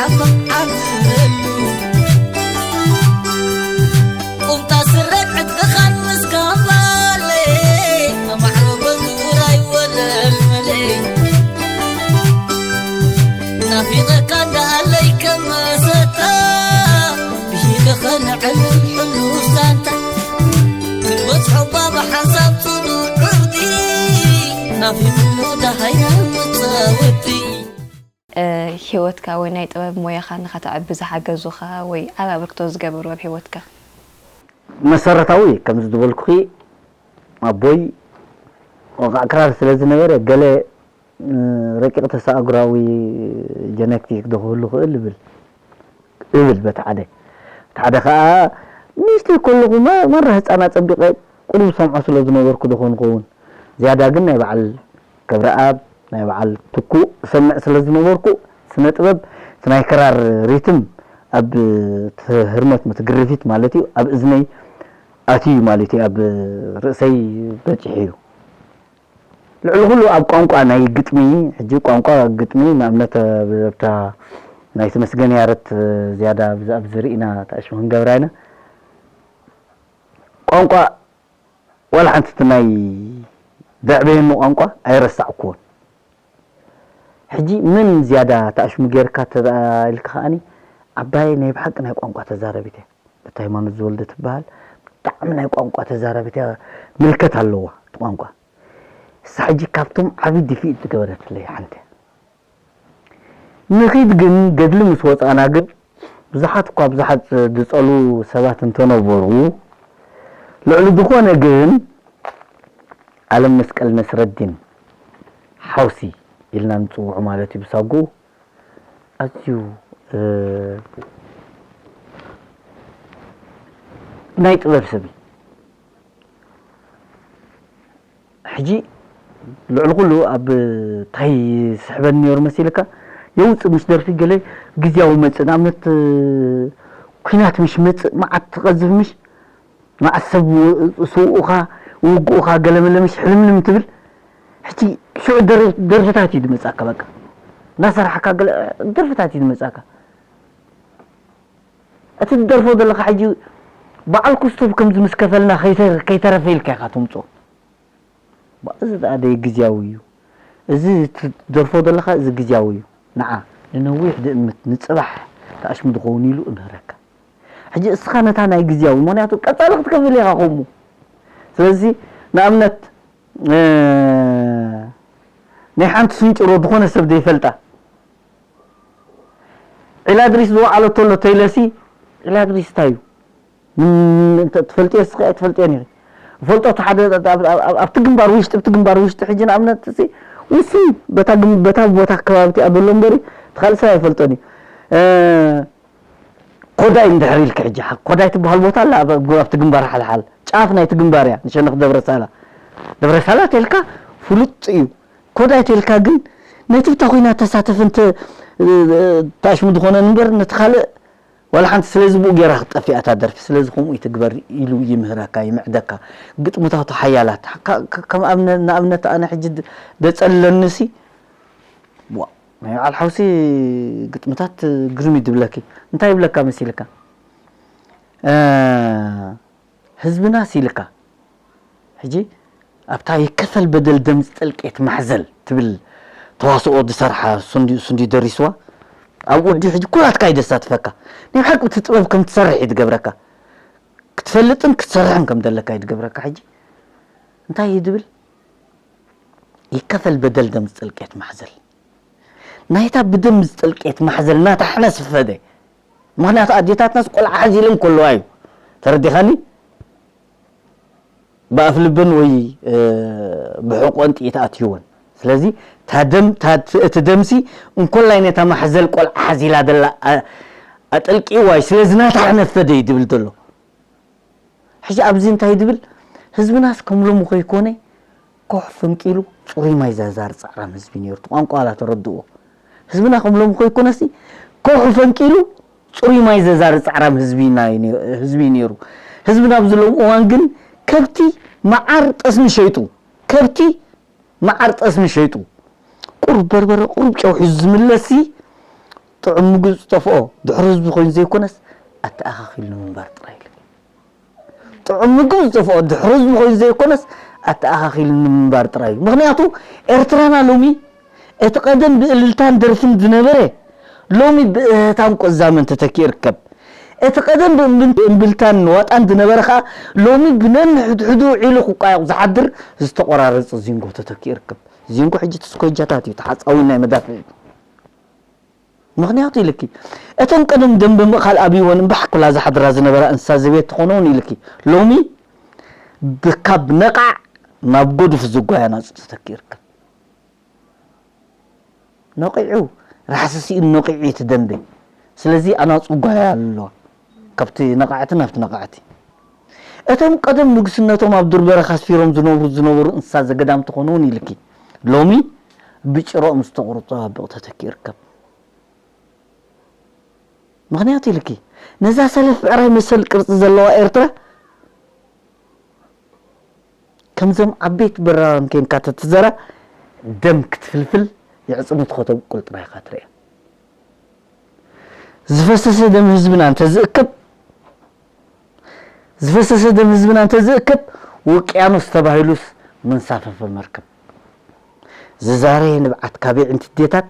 ዓፋፍ ዓብረሉ ቁምጣ ስረን ዕጥቅኻን ምስ ጋባለይ ኣማዕረጎ ዙራይ ወለልመለይ ናፊቐካ እንዳኣለይ ከመሰታ ብሂልኸ ንዕልል ሕሉፍ ዛንታ ክንበጽሖ ባባ ሓንሳብ ጽኑዕ ዕርዲ ናፊቕሉ ደሃይና መጻወቲ ሂወትካ ወይ ናይ ጥበብ ሞያኻ ንኸተዕቢ ዝሓገዙኻ ወይ ዓቢ ኣበርክቶ ዝገበሩ ኣብ ሂወትካ? መሰረታዊ ከምዚ ዝበልኩኺ ኣቦይ ወቃዕ ክራር ስለ ዝነበረ ገለ ረቂቕ ተሰኣጉራዊ ጀነቲክ ዶ ክህሉ ክእል እብል እብል በቲ ሓደ እቲ ሓደ ከዓ ንእሽተይ ከለኹ ማራ ህፃን ኣፀቢቐ ቁሩብ ሰምዖ ስለ ዝነበርኩ ዶ ክኸውን ዝያዳ ግን ናይ በዓል ገብረኣብ ናይ በዓል ትኩእ እሰምዕ ስለ ዝነበርኩ ስነ ጥበብ እቲ ናይ ክራር ሪትም ኣብ ህርመት እቲ ግርፊት ማለት እዩ ኣብ እዝነይ ኣትዩ ማለት እዩ ኣብ ርእሰይ በፂሑ እዩ ልዕሊ ኩሉ ኣብ ቋንቋ ናይ ግጥሚ ሕጂ ቋንቋ ግጥሚ ንኣብነት ኣብታ ናይ ተመስገን ያረት ዝያዳ ኣብዚ ርኢና ተኣሽሙ ክንገብራ ኢና ቋንቋ ዋላ ሓንቲ እቲ ናይ ዘዕበየኒ ቋንቋ ኣይረሳዕኩዎን። ሕጂ መን ዝያዳ ተኣሽሙ ጌርካ ተኢልካ ከኣኒ ዓባየይ ናይ ብሓቂ ናይ ቋንቋ ተዛረቢት እያ። እታ ሃይማኖት ዝወልደ ትበሃል ብጣዕሚ ናይ ቋንቋ ተዛረቢት እያ። ምልከት ኣለዋ እቲ ቋንቋ። እሳ ሕጂ ካብቶም ዓብዪ ድፍኢት ዝገበረትለይ ሓንቲ እያ። ንኺድ ግን ገድሊ ምስ ወጻእና ግን ብዙሓት እኳ ብዙሓት ዝጸሉ ሰባት እንተነበሩ ልዕሊ ዝኾነ ግን ኣለም መስቀል ነስረዲን ሓውሲ ኢልና ንጽውዑ ማለት እዩ ብሳጉኡ ኣዝዩ ናይ ጥበብ ሰብ እዩ። ሕጂ ልዕሊ ኩሉ ኣብ ታይ ስሕበኒ ነይሩ መሲልካ የውፅእ ምሽ ደርፊ ገለ ግዝያዊ መፅእ ንኣብነት ኩናት ምሽ መፅእ መዓት ትቐዝፍ ምሽ መዓት ሰብ ስውኡኻ ውግኡኻ ገለመለ ምሽ ሕልምልም ትብል ሕጂ ሽዑ ደርፍታት እዩ ዝመፅኣካ በቃ እናሰራሕካ ገለ ደርፍታት እዩ ዝመፅኣካ እቲ ትደርፎ ዘለኻ ሕጂ በዓል ኩስቶፍ ከምዚ ምስ ከፈልና ከይተረፈ ኢልካ ኢኻ ትምፅኦ። እዚ ደኣ ደይ ግዝያዊ እዩ። እዚ ትደርፎ ዘለኻ እዚ ግዝያዊ እዩ። ንዓ ንነዊሕ ድእምት ንፅባሕ ተኣሽሙ ዝኸውን ኢሉ እምህረካ። ሕጂ እስኻ ነታ ናይ ግዝያዊ ምኽንያቱ ቀፃሊ ክትከፍል ኢኻ ከምኡ። ስለዚ ንኣብነት ናይ ሓንቲ ስንጭሮ ዝኾነ ሰብ ዘይፈልጣ ዒላድሪስ ዝወዓለቶ ኣሎ ተይለሲ ዒላድሪስ እንታይ እዩ ትፈልጥዮ እስኺ ኣይትፈልጥዮን ኢኺ ፈልጦ እቲ ሓደ ኣብቲ ግንባር ውሽጢ ኣብቲ ግንባር ውሽጢ ሕጂ ንኣብነት እዚ ውሱን በታ ቦታ ከባቢ እቲኣ ዘሎ እምበሪ እቲ ካልእ ሰብ ኣይፈልጦን እዩ ኮዳይ እንድሕር ኢልኪ ሕጂ ኮዳይ ትበሃል ቦታ ኣላ ኣብቲ ግንባር ሓልሓል ጫፍ ናይቲ ግንባር እያ ንሸነኽ ደብረሳላ ደብረሳላ ተልካ ፍሉጥ እዩ ኮዳይ ተልካ ግን ነቲ ብታ ኮይና ተሳተፍ እንተ ተኣሽሙ ዝኾነን እምበር ነቲ ካልእ ዋላ ሓንቲ ስለዚ ብኡ ጌራ ክትጠፍእ እያ እታ ደርፊ ስለዚ ከምኡ ይትግበር ኢሉ ይምህረካ ይምዕደካ ግጥምታቱ ሓያላት ከም ንኣብነት ኣነ ሕጂ ደጸለንሲ ናይ በዓል ሓውሲ ግጥምታት ግርም እዩ ዝብለኪ እንታይ ይብለካ መሲልካ ህዝብናስ ኢልካ ሕጂ ኣብታ ይከፈል በደል ደምፂ ጥልቄት ማሕዘል ትብል ተዋስኦ ዝሰርሓ እሱ እንድዩ ደሪስዋ ኣብኡ እንድዩ ሕጂ ኩላትካ እዩ ዘሳትፈካ ናይ ሓቂ እቲ ጥበብ ከም ትሰርሕ እዩ ዝገብረካ ክትፈልጥን ክትሰርሕን ከም ዘለካ እዩ ዝገብረካ ሕጂ እንታይ እዩ ዝብል ይከፈል በደል ደምፂ ጥልቄት ማሕዘል ናይታ ብደምፂ ጥልቄት ማሕዘል ናታ ሕነ ስፈደ ምክንያቱ ኣዴታትናስ ቆልዓ ሓዚለን ከለዋ እዩ ተረዲኻኒ ብኣፍልበን ወይ ብሕቆን ጥይት ኣትይወን ስለዚ እቲ ደምሲ እንኮላይ ነታ ማሕዘል ቆልዓ ሓዚላ ዘላ ኣጠልቂዋ እዩ ስለዚ ናታ ሕነ ስፈደ እዩ ዝብል ዘሎ ሕጂ ኣብዚ እንታይ ዝብል ህዝብናስ ከም ሎሚ ከይኮነ ኮሕ ፈንቂሉ ፅሩይ ማይ ዘዛር ፃዕራም ህዝቢ ነይሩ ቋንቋ ዋላ ተረድእዎ ህዝብና ከም ሎሚ ከይኮነሲ ኮሑ ፈንቂሉ ፅሩይ ማይ ዘዛር ፃዕራም ህዝቢ እዩ ነይሩ ህዝቢ ናብ ዝለዉ እዋን ግን ከብቲ መዓር ጠስሚ ሸይጡ ከብቲ መዓር ጠስሚ ሸይጡ ቁሩብ በርበረ ቁሩብ ጨው ሒዙ ዝምለስሲ ጥዑም ምግቢ ዝጠፍኦ ድሕሪ ህዝቢ ኮይኑ ዘይኮነስ ኣተኣኻኺሉ ንምንባር ጥራይ ኢሉ። ጥዑም ምግቢ ዝጠፍኦ ድሕሪ ህዝቢ ኮይኑ ዘይኮነስ ኣተኣኻኺሉ ንምንባር ጥራይ እዩ። ምኽንያቱ ኤርትራና ሎሚ እቲ ቀደም ብእልልታን ደርፍን ዝነበረ ሎሚ ብእህታን ቆዛመን ተተኪኡ ይርከብ። እቲ ቀደም ብእምብልታን ዋጣን ዝነበረ ኸኣ ሎሚ ብነንሕድሕዱ ውዒሉ ክቋየቕ ዝሓድር ዝተቖራረጸ ዚንጎ ተተኪኡ ይርከብ። ዚንጎ ሕጂ ትስኮጃታት እዩ፣ ተሓጻዊ ናይ መዳፍዕ እዩ። ምኽንያቱ ኢልኪ እተን ቀደም ደንበ ምእኻል ኣብይወን እምባሕ ኩላ ዝሓድራ ዝነበራ እንስሳ ዘቤት ትኾነውን ኢልኪ ሎሚ ብካብ ነቓዕ ናብ ጎድፍ ዝጓያ ናጽ ተተኪኡ ይርከብ። ነቒዑ ራሕሲ ስኢኑ ነቒዑ እዩ እቲ ደንበ። ስለዚ ኣናጹ ጓያ ኣለዋ ካብቲ ነቓዕቲ ናብቲ ነቓዕቲ። እቶም ቀደም ንጉስነቶም ኣብ ዱር በረኻ ኣስፊሮም ዝነብሩ ዝነበሩ እንስሳ ዘገዳም ትኾኑ እውን ኢልኪ ሎሚ ብጭሮኦም ዝተቑርጹ ኣባብቕ ተተኪኡ ይርከብ። ምኽንያቱ ኢልኪ ነዛ ሰለፍ ብዕራይ መሰል ቅርጺ ዘለዋ ኤርትራ ከምዞም ዓበይቲ በራውያን ኬንካ ተትዘራ ደም ክትፍልፍል የዕጽምቲ ከተብቁል ጥራይ ኢኻ ትርእያ። ዝፈሰሰ ደም ህዝብና እንተዝእከብ ዝፈሰሰ ደም ህዝብና እንተዝእከብ ውቅያኖስ ተባሂሉስ መንሳፈፈ መርከብ ዝዛረየ ንብዓት ካብ የዕንቲ ዴታት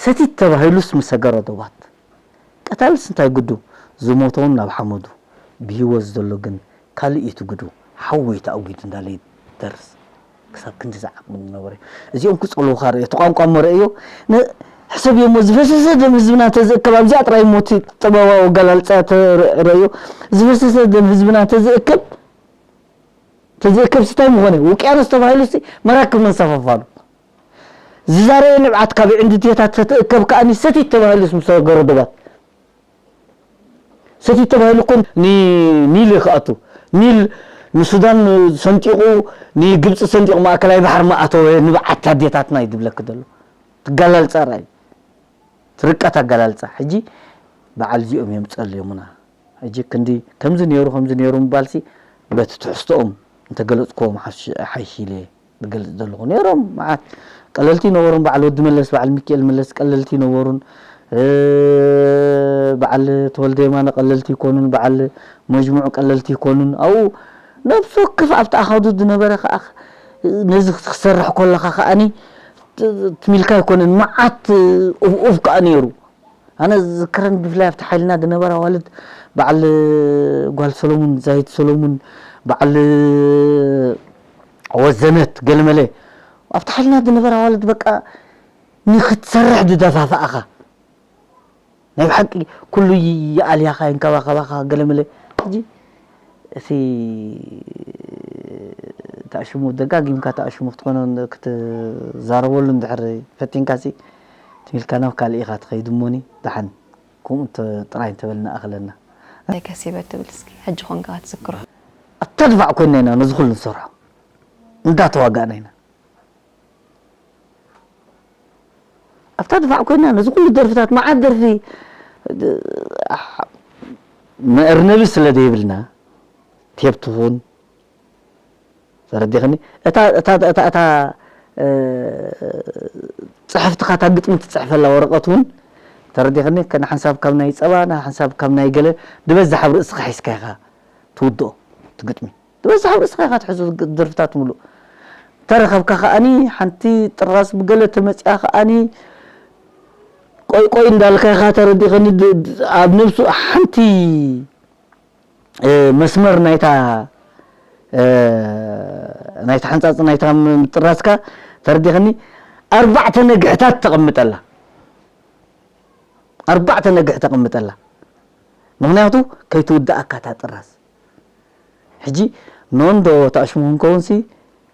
ሰቲት ተባሂሉስ ምሰገረ ዶባት ቀታልስ እንታይ ግዱ ዝሞተውን ናብ ሓመዱ ብህይወት ዘሎ ግን ካልእ እዩ እቲ ግዱ ሓወይ ተኣጒዱ እንዳለ ይደርስ ክሳብ ክንድዚ ዓቕሚ ዝነበረ እዚኦም ክጸልዉኻ ርእዮ እቲ ቋንቋ እሞ ርእዮ ሕሰብ እሞ ዝፈሰሰ ደም ህዝብና እንተዝእከብ ኣብዚኣ ጥራይ ሞት ጥበባዊ ኣገላልጻ ተርእዮ ዝፈሰሰ ደም ህዝብና እንተዝእከብ ተዝእከብ ስታይ ምኾነ ውቅያኖስ ተባሂሉ ሲ መራክብ መንሳፈፋሉ ዝዛረየ ንብዓት ካብ ዕንድትታት ተትእከብ ከኣኒ ሰቲት ተባሂሉስ ምስ ገረዶባት ሰቲት ተባሂሉ እኮ ኒል ክኣቱ ኒል ንሱዳን ሰንጢቑ ንግብፂ ሰንጢቑ ማእከላይ ባሕር ማእተወ ንብዓት ኣዴታትና እዩ ዝብለክ ዘሎ ትጋላልፃ ራእዩ ትርቀት ኣጋላልፃ ሕጂ በዓል እዚኦም እዮም ፀልዮምና ሕጂ ክንዲ ከምዚ ነይሩ ከምዚ ነይሩ ምባልሲ በቲ ትሕዝቶኦም እንተገለፅክዎም ሓይሽ ኢለ ዝገልፅ ዘለኹ ነይሮም መዓት ቀለልቲ ነበሩን በዓል ወዲ መለስ በዓል ሚካኤል መለስ ቀለልቲ ነበሩን በዓል ተወልደ የማነ ቀለልቲ ይኮኑን በዓል መጅሙዕ ቀለልቲ ይኮኑን ኣብኡ ነብሲ ወከፍ ኣብቲ ኣኻዱ ዝነበረ ከዓ ነዚ ክትሰርሕ ከለካ ከዓኒ ትሚልካ ኣይኮነን መዓት ኡፍ ኡፍ ከዓ ነይሩ ኣነ ዝዝክረን ብፍላይ ኣብቲ ሓይልና ዝነበራ ኣዋልድ በዓል ጓል ሰሎሙን ዛይት ሰሎሙን በዓል ወዘነት ገለመለ ኣብቲ ሓይልና ዝነበራ ኣዋልድ በቃ ንክትሰርሕ ዝደፋፍኣኻ ናይ ብሓቂ ኩሉ ይኣልያኻ ይንከባኸባኻ ገለመለ ሕጂ እቲ ተኣሽሙ ደጋጊምካ ተኣሽሙ ክትኮኖ ክትዛረበሉ እንድሕር ፈቲንካሲ ትሚልካ ናብ ካልእ ኢኻ ትኸይድ እሞኒ ደሓን ከምኡ ጥራይ እንተበልና ኣኽለና። እንታይ ከሲበ ትብል እስኪ ሕጂ ኮንካ ትዝክሮ? ኣብታ ድፋዕ ኮይና ኢና ነዚ ኩሉ ንሰርሖ እንዳተዋጋእና ኢና ኣብታ ድፋዕ ኮይና ነዚ ኩሉ ደርፍታት መዓት ደርፊ መእርነቢ ስለ ዘይብልና ቴፕ ትኹን ተረዲኽኒ እታ እታ እታ እታ ጽሕፍትኻ እታ ግጥሚ ትጽሕፈላ ወረቐት እውን ተረዲኽኒ ንሓንሳብ ካብ ናይ ጸባ ንሓንሳብ ካብ ናይ ገለ ዝበዝሕ ኣብ ርእስኻ ሒዝካ ኢኻ ትውድኦ እቲ ግጥሚ ዝበዝሕ ኣብ ርእስኻ ኢኻ ትሕዞ ደርፍታት ምሉእ ተረኸብካ ከኣኒ ሓንቲ ጥራስ ብገለ ተመፅያ ከኣኒ ቆይ ቆይ እንዳልካ ኢኻ ተረዲኸኒ ኣብ ነብሱ ሓንቲ መስመር ናይታ ናይታ ሓንፃፅ ናይታ ምጥራስካ ተረዲኸኒ ኣርባዕተ ነግሕታት ተቐምጠላ ኣርባዕተ ነግሒ ተቐምጠላ ምኽንያቱ ከይትውድኣካ እታ ጥራስ ሕጂ ኖንዶ ተኣሽሙ ክንከውንሲ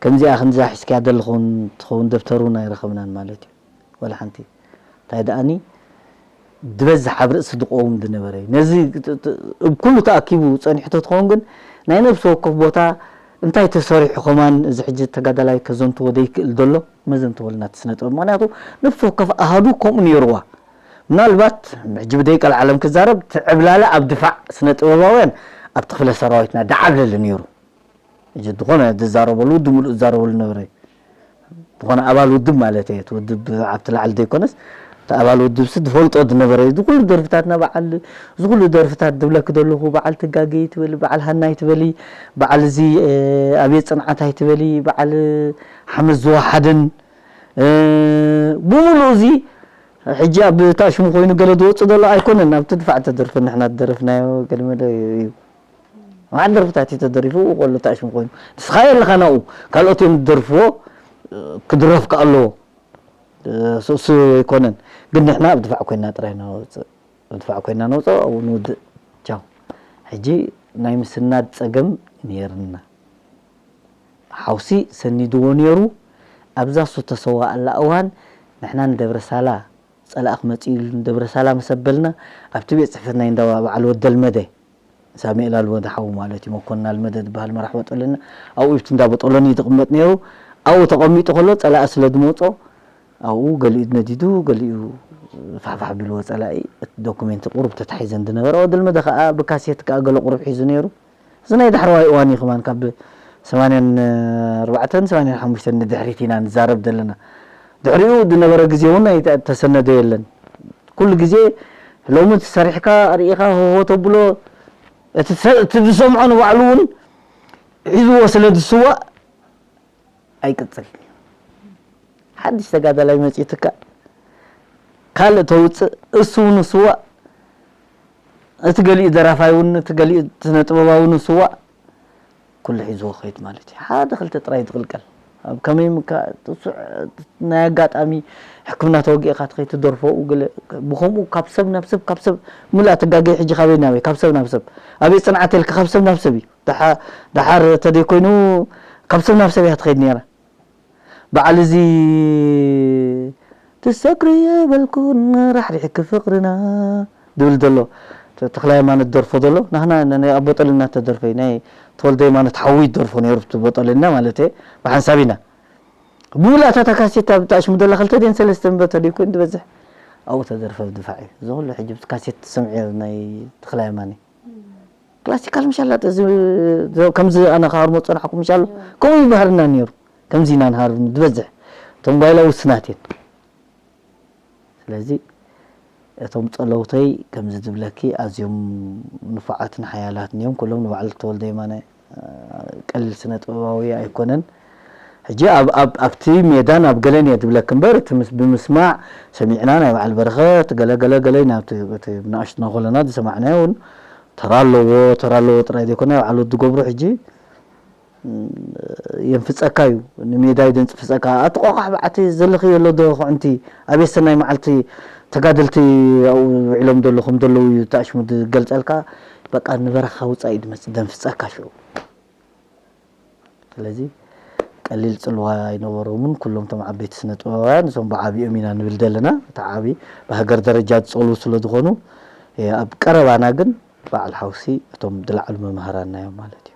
ከምዚኣ ክንዛ ሒዝካያ ዘለኹን ትኸውን ደብተር እውን ኣይረኸብናን ማለት እዩ ወላ ሓንቲ እንታይ ደኣኒ ዝበዝሕ ኣብ ርእሲ ዝቆውም ዝነበረ እዩ ነዚ እብ ኩሉ ተኣኪቡ ፀኒሑ ተትኸውን ግን ናይ ነብሲ ወከፍ ቦታ እንታይ ተሰሪሑ ከማን እዚ ሕጂ ተጋዳላይ ከዘንትዎ ዘይክእል ዘሎ መዘንትወልና እቲ ስነ ጥበብ ምክንያቱ ነብሲ ወከፍ ኣሃዱ ከምኡ ነይርዋ ምናልባት ሕጂ ብደይ ቀልዓለም ክዛረብ ትዕብላለ ኣብ ድፋዕ ስነ ጥበባውያን ኣብቲ ክፍለ ሰራዊትና ዳዓብለለ ነይሩ ሕጂ ዝኾነ ዝዛረበሉ ውድብ ምሉእ ዝዛረበሉ ነበረ ዝኾነ ኣባል ውድብ ማለት እየ እቲ ውድብ ኣብቲ ላዕሊ ዘይኮነስ ኣባል ውድብሲ ዝፈልጦ ዝነበረ እዩ። ዝኩሉ ደርፍታትና በዓል ዝኩሉ ደርፍታት ዝብለኪ ዘለኹ በዓል ትጋገይ ትበሊ፣ በዓል ሃናይ ትበሊ፣ በዓል እዚ ኣቤት ጽንዓታይ ትበሊ፣ በዓል ሓመድ ዝወሓድን ብምሉእ እዚ ሕጂ ኣብ ታሽሙ ኮይኑ ገለ ዝወፅእ ዘሎ ኣይኮነን። ኣብቲ ድፋዕ ተደርፈ ንሕና ዝደረፍናዮ ገለመለ እዩ። መዓት ደርፍታት እዩ ተደሪፉ፣ ከሎ ታሽሙ ኮይኑ ንስኻ የለኻ ናብኡ፣ ካልኦት እዮም ዝደርፍዎ። ክድረፍ ከ ኣለዎ። እሱ ኣይኮነን። ግን ንሕና ኣብ ድፋዕ ኮይና ጥራይ ኢና ነውፅእ። ኣብ ድፋዕ ኮይና ነውፅኦ፣ ኣብኡ ንውድእ። ቻው። ሕጂ ናይ ምስናድ ፀገም ነይርና። ሓውሲ ሰኒድዎ ነይሩ። ኣብዛ እሱ ተሰዋኣላ እዋን ንሕና ንደብረ ሳላ ፀላእ ክመፅእ ኢሉ ንደብረ ሳላ ምስ ኣበልና ኣብቲ ቤት ፅሕፈት ናይ እንዳ በዓል ወደልመደ ሳሙኤል ኣልመደ ሓው ማለት እዩ። መኮንን ኣልመደ ዝበሃል መራሕ በጦለኒ ኣብኡ ኢብቲ እንዳ በጦለኒ እዩ ዝቕመጥ ነይሩ። ኣብኡ ተቐሚጡ ከሎ ጸላኢ ስለ ዝመጾ ኣብኡ ገሊኡ ነዲዱ ገሊኡ ፋሕፋሕ ቢልዎ ጸላኢ። እቲ ዶኩሜንት ቁሩብ ተታሒዘን ዝነበረ ወዲ ኣልመደ ከኣ ብካሴት ከኣ ገለ ቁሩብ ሒዙ ነይሩ። እዚ ናይ ዳሕረዋይ እዋን እዩ ከማን ካብ ሰማንያን ኣርባዕተን ሰማንያን ሓሙሽተን ንድሕሪት ኢና ንዛረብ ዘለና። ድሕሪኡ ዝነበረ ግዜ እውን ኣይተሰነደ የለን። ኩሉ ግዜ ሎሚ ሰሪሕካ ርኢኻ ሆሆ ተብሎ እቲ ዝሰምዖ ንባዕሉ እውን ሒዝዎ ስለ ዝስዋእ ኣይቅፅል። ሓድሽ ተጋዳላይ መፂኡ ትካእ ካልእ ተውፅእ እሱ እውን ስዋእ እቲ ገሊኡ ደራፋይ እውን እቲ ገሊኡ ስነ ጥበባዊ እውን ስዋእ ኩሉ ሒዝዎ ክኸይድ ማለት እዩ። ሓደ ክልተ ጥራይ ዝቕልቀል ኣብ ከመይ ምካ ናይ ኣጋጣሚ ሕክምና ተወጊእካ ትኸይድ ትደርፎ ገለ ብኸምኡ ካብ ሰብ ናብ ሰብ ካብ ሰብ ሙሉእ ትጋገይ ሕጂ ካበይ ናበይ ካብ ሰብ ናብ ሰብ ኣበይ ጽንዓት ኢልካ ካብ ሰብ ናብ ሰብ እዩ። ደሓር ተደይ ኮይኑ ካብ ሰብ ናብ ሰብ እያ ትኸይድ ነይራ። በዓል እዚ ትሰክሪ የበልኩን ራሕሪሕኪ ፍቕርና ድብል ዘሎ ተኽለ ሃይማኖት ደርፎ ዘሎ ናህና ኣቦጠልና ተደርፈይ ናይ ተወልደ ሃይማኖት ሓዊ ደርፎ ነይሩ ቦጠልና ማለት ብሓንሳብ ኢና ብሙላእታ እታ ካሴት ኣብ ተኣሽሙ ደላ ክልተ ደን ሰለስተ እምበር ተደይ ኮይኑ ዝበዝሕ ኣብኡ ተደርፈ ብድፋዕ እዩ። እዚ ኩሉ ሕጂ ብቲ ካሴት ትሰምዕዮ ናይ ተኽለ ሃይማኖት ክላሲካል ምሻላ ከምዚ ኣነ ክሃርሞ ዝፀናሕኩ ምሻሉ ከምኡ ይበሃርና ነይሩ። ከምዚ ኢና ንሃርም ዝበዝሕ እቶም ጓይላ ውስናት እየን። ስለዚ እቶም ፀለውተይ ከምዚ ዝብለኪ ኣዝዮም ንፉዓትን ሓያላትን እዮም። ኩሎም ንባዕሉ ተወልደ የማነ ቀሊል ስነ ጥበባዊ ኣይኮነን። ሕጂ ኣብቲ ሜዳን ኣብ ገለን እየ ዝብለክ እምበር እቲ ብምስማዕ ሰሚዕና ናይ በዓል በረኸት ገለ ገለ ገለ ናብቲ ናእሽትና ኮለና ዝሰማዕናዮ እውን ተራ ኣለዎ። ተራ ኣለዎ ጥራይ ዘይኮነ ባዕሉ ዝገብሮ ሕጂ የንፍፀካ እዩ። ንሜዳ እዩ ዘንፅፍፀካ። ኣቲ ቆቋሕ በዓቲ ዘለኽዮ ኣሎ ዶ ክዕንቲ ኣቤት ሰናይ መዓልቲ ተጋደልቲ ኣብኡ ውዒሎም ዘለኹም ዘለዉ እዩ ተኣሽሙ ዝገልፀልካ። በቃ ንበረኻ ውፃእ እዩ ዝመፅእ ደንፍፀካ ሽዑ። ስለዚ ቀሊል ፅልዋ ኣይነበሮምን። ኩሎም እቶም ዓበይቲ ስነ ጥበባውያን እዞም ብዓቢኦም ኢና ንብል ዘለና። እቲ ዓቢ ብሃገር ደረጃ ዝፀልዉ ስለ ዝኾኑ ኣብ ቀረባና ግን በዓል ሓውሲ እቶም ዝለዓሉ መምሃራንና እዮም ማለት እዩ።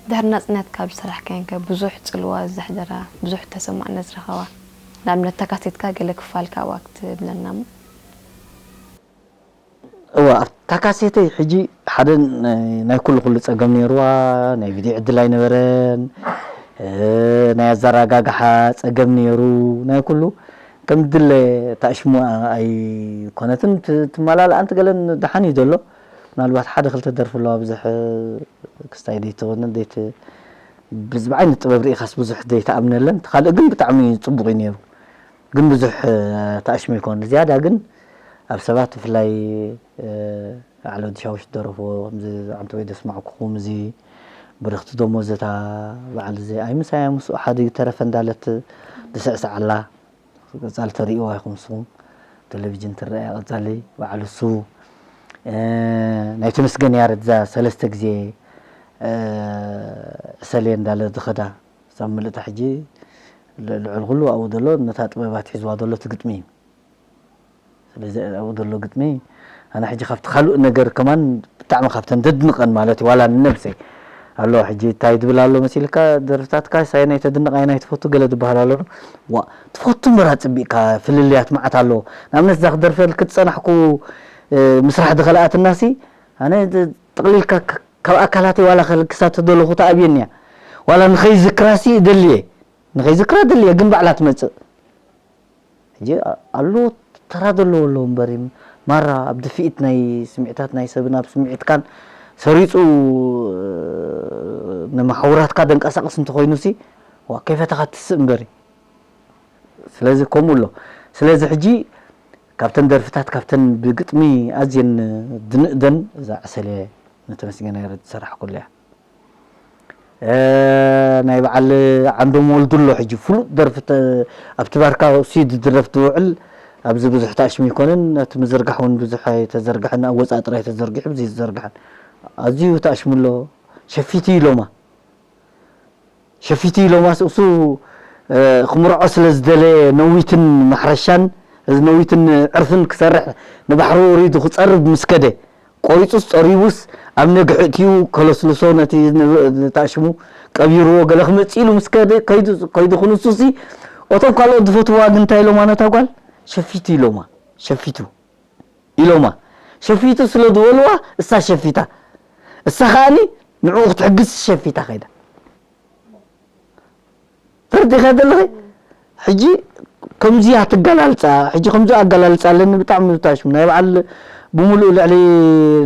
ድሕሪ ናፅነት ካብ ዝሰራሕካየን ከ ብዙሕ ፅልዋ ዘሕደራ ብዙሕ ተሰማዕነት ዝረኸባ ንኣብነት ተካቲትካ ገለ ክፋል ካብኣ ክትብለና እሞ? እዋ ኣብታ ካሴተይ ሕጂ ሓደ ናይ ኩሉ ኩሉ ፀገም ነይርዋ። ናይ ቪድዮ ዕድል ኣይነበረን። ናይ ኣዘራጋግሓ ፀገም ነይሩ። ናይ ኩሉ ከም ድለ ታሽሙ ኣይኮነትን ትመላልኣን ትገለን ደሓን እዩ ዘሎ። ምናልባት ሓደ ክልተ ደርፊ ኣለዋ ብዙሕ ክስታይ ዘይትኾነ ዘይት ብዚ ብዓይነት ጥበብ ርኢኻስ ብዙሕ ዘይተኣምነለን። እቲ ካልእ ግን ብጣዕሚ ፅቡቕ እዩ ነይሩ። ግን ብዙሕ ተኣሽሙ ይኮን ዝያዳ ግን ኣብ ሰባት ብፍላይ ዓለ ወዲ ሻውሽ ደረፎ ከምዚ ዓንተ ወይ ደስማዕኩኹም እዚ ብርኽቲ ደሞ ዘታ በዓል እዚ ኣይምሳያ ምስኡ ሓደ ተረፈ እንዳለት ዝስዕስዓላ ቀጻሊ ተርእይዋ ኢኹም ንስኹም ቴሌቪዥን ትረኣያ ቀጻሊ በዓል እሱ ናይ ተመስገን ያረድ እዛ ሰለስተ ግዜ ዕሰሌ እንዳለ ዝኸዳ ሳብ ምልእታ ሕጂ ልዕሊ ኩሉ ኣብኡ ዘሎ ነታ ጥበባት ሒዝዋ ዘሎ እቲ ግጥሚ እዩ። ስለዚ ኣብኡ ዘሎ ግጥሚ ኣነ ሕጂ ካብቲ ካልእ ነገር ከማን ብጣዕሚ ካብተን ደድንቐን ማለት እዩ ዋላ ንነብሰይ ኣሎ ሕጂ እንታይ ድብል ኣሎ መሲልካ ደርፍታትካ ሳይናይ ተድንቕ ኣይናይ ትፈቱ ገለ ዝበሃል ኣሎ ዋ ትፈቱ ምራ ጽቢቕካ ፍልልያት መዓት ኣለዎ ንኣብነት እዛ ክደርፈልክ ዝጸናሕኩ ምስራሕ ዝኸልኣትናሲ ኣነ ጥቕሊልካ ካብ ኣካላተይ ዋላ ክሳተ ዘለኹ ተኣብየኒ እያ ዋላ ንኸይዝክራሲ እደሊ እየ ንኸይዝክራ እደሊ እየ ግን ባዕላ ትመጽእ ሕጂ ኣሎ ተራ ዘለዎ ኣሎ እምበር እዩ። ማራ ኣብ ድፍኢት ናይ ስምዒታት ናይ ሰብን ኣብ ስምዒትካን ሰሪጹ፣ እ፣ ንመሓውራትካ ደንቀሳቕስ እንተኾይኑሲ፣ ዋ፣ ከይፈተኻ ትስእ እምበር እዩ። ስለዚ ከምኡ ኣሎ። ስለዚ ሕጂ ካብተን ደርፍታት፣ ካብተን ብግጥሚ ኣዝየን ድንእደን እዛ ዕሰለ ንተመስገን ያረድ ዝሰራሕኩላ እያ። እ፣ ናይ በዓል ዓንዶም ወልዱ ኣሎ ሕጂ ፍሉጥ ደርፊ ተ-፣ ኣብቲ ባርካ ስዊድ ዝድረፍ ዝውዕል፣ ኣብዚ ብዙሕ ተኣሽሙ ኣይኮነን። እቲ ምዝርጋሕ እውን ብዙሕ ኣይተዘርግሐን፣ ኣወፃእ ጥራይ ተዘርጊሑ ብዙ ኣይተዘርግሐን። ኣዝዩ ተኣሽሙ ኣሎ። ሸፊቱ ኢሎማ። ሸፊቱ ኢሎማስ እሱ፣ እ፣ ክምርዖ ስለ ዝደለየ ነዊትን ማሕረሻን እዚ ነዊትን ዕርፍን ክሰርሕ ንባሕሪ ወሪዱ ክጸርብ ምስ ከደ፣ ቆሪጹስ ጸሪቡስ ኣብ ነግሕእቲኡ ከለስልሶ ነቲ ን-፣ ንታሽሙ ቀቢርዎ ገለ ክመጽእ ኢሉ ምስ ከደ ከይዱ፣ ከይዱ ክንሱሲ፣ እቶም ካልኦት ዝፈትውዋ ግን እንታይ ኢሎማ ነታ ጓል? ሸፊቱ ኢሎማ። ሸፊቱ ኢሎማ። ሸፊቱ ስለ ዝበልዋ እሳ ሸፊታ። እሳ ከኣኒ ንዕኡ ክትሕግዝ ሸፊታ ከይዳ። ተረዲኻ ዘለኺ? ሕጂ ከምዚ ኣትገላልጻ፣ ሕጂ ከምዚ ኣገላልጻ ኣለኒ ብጣዕሚ ታሽሙ። ናይ በዓል ብምሉኡ ልዕሊ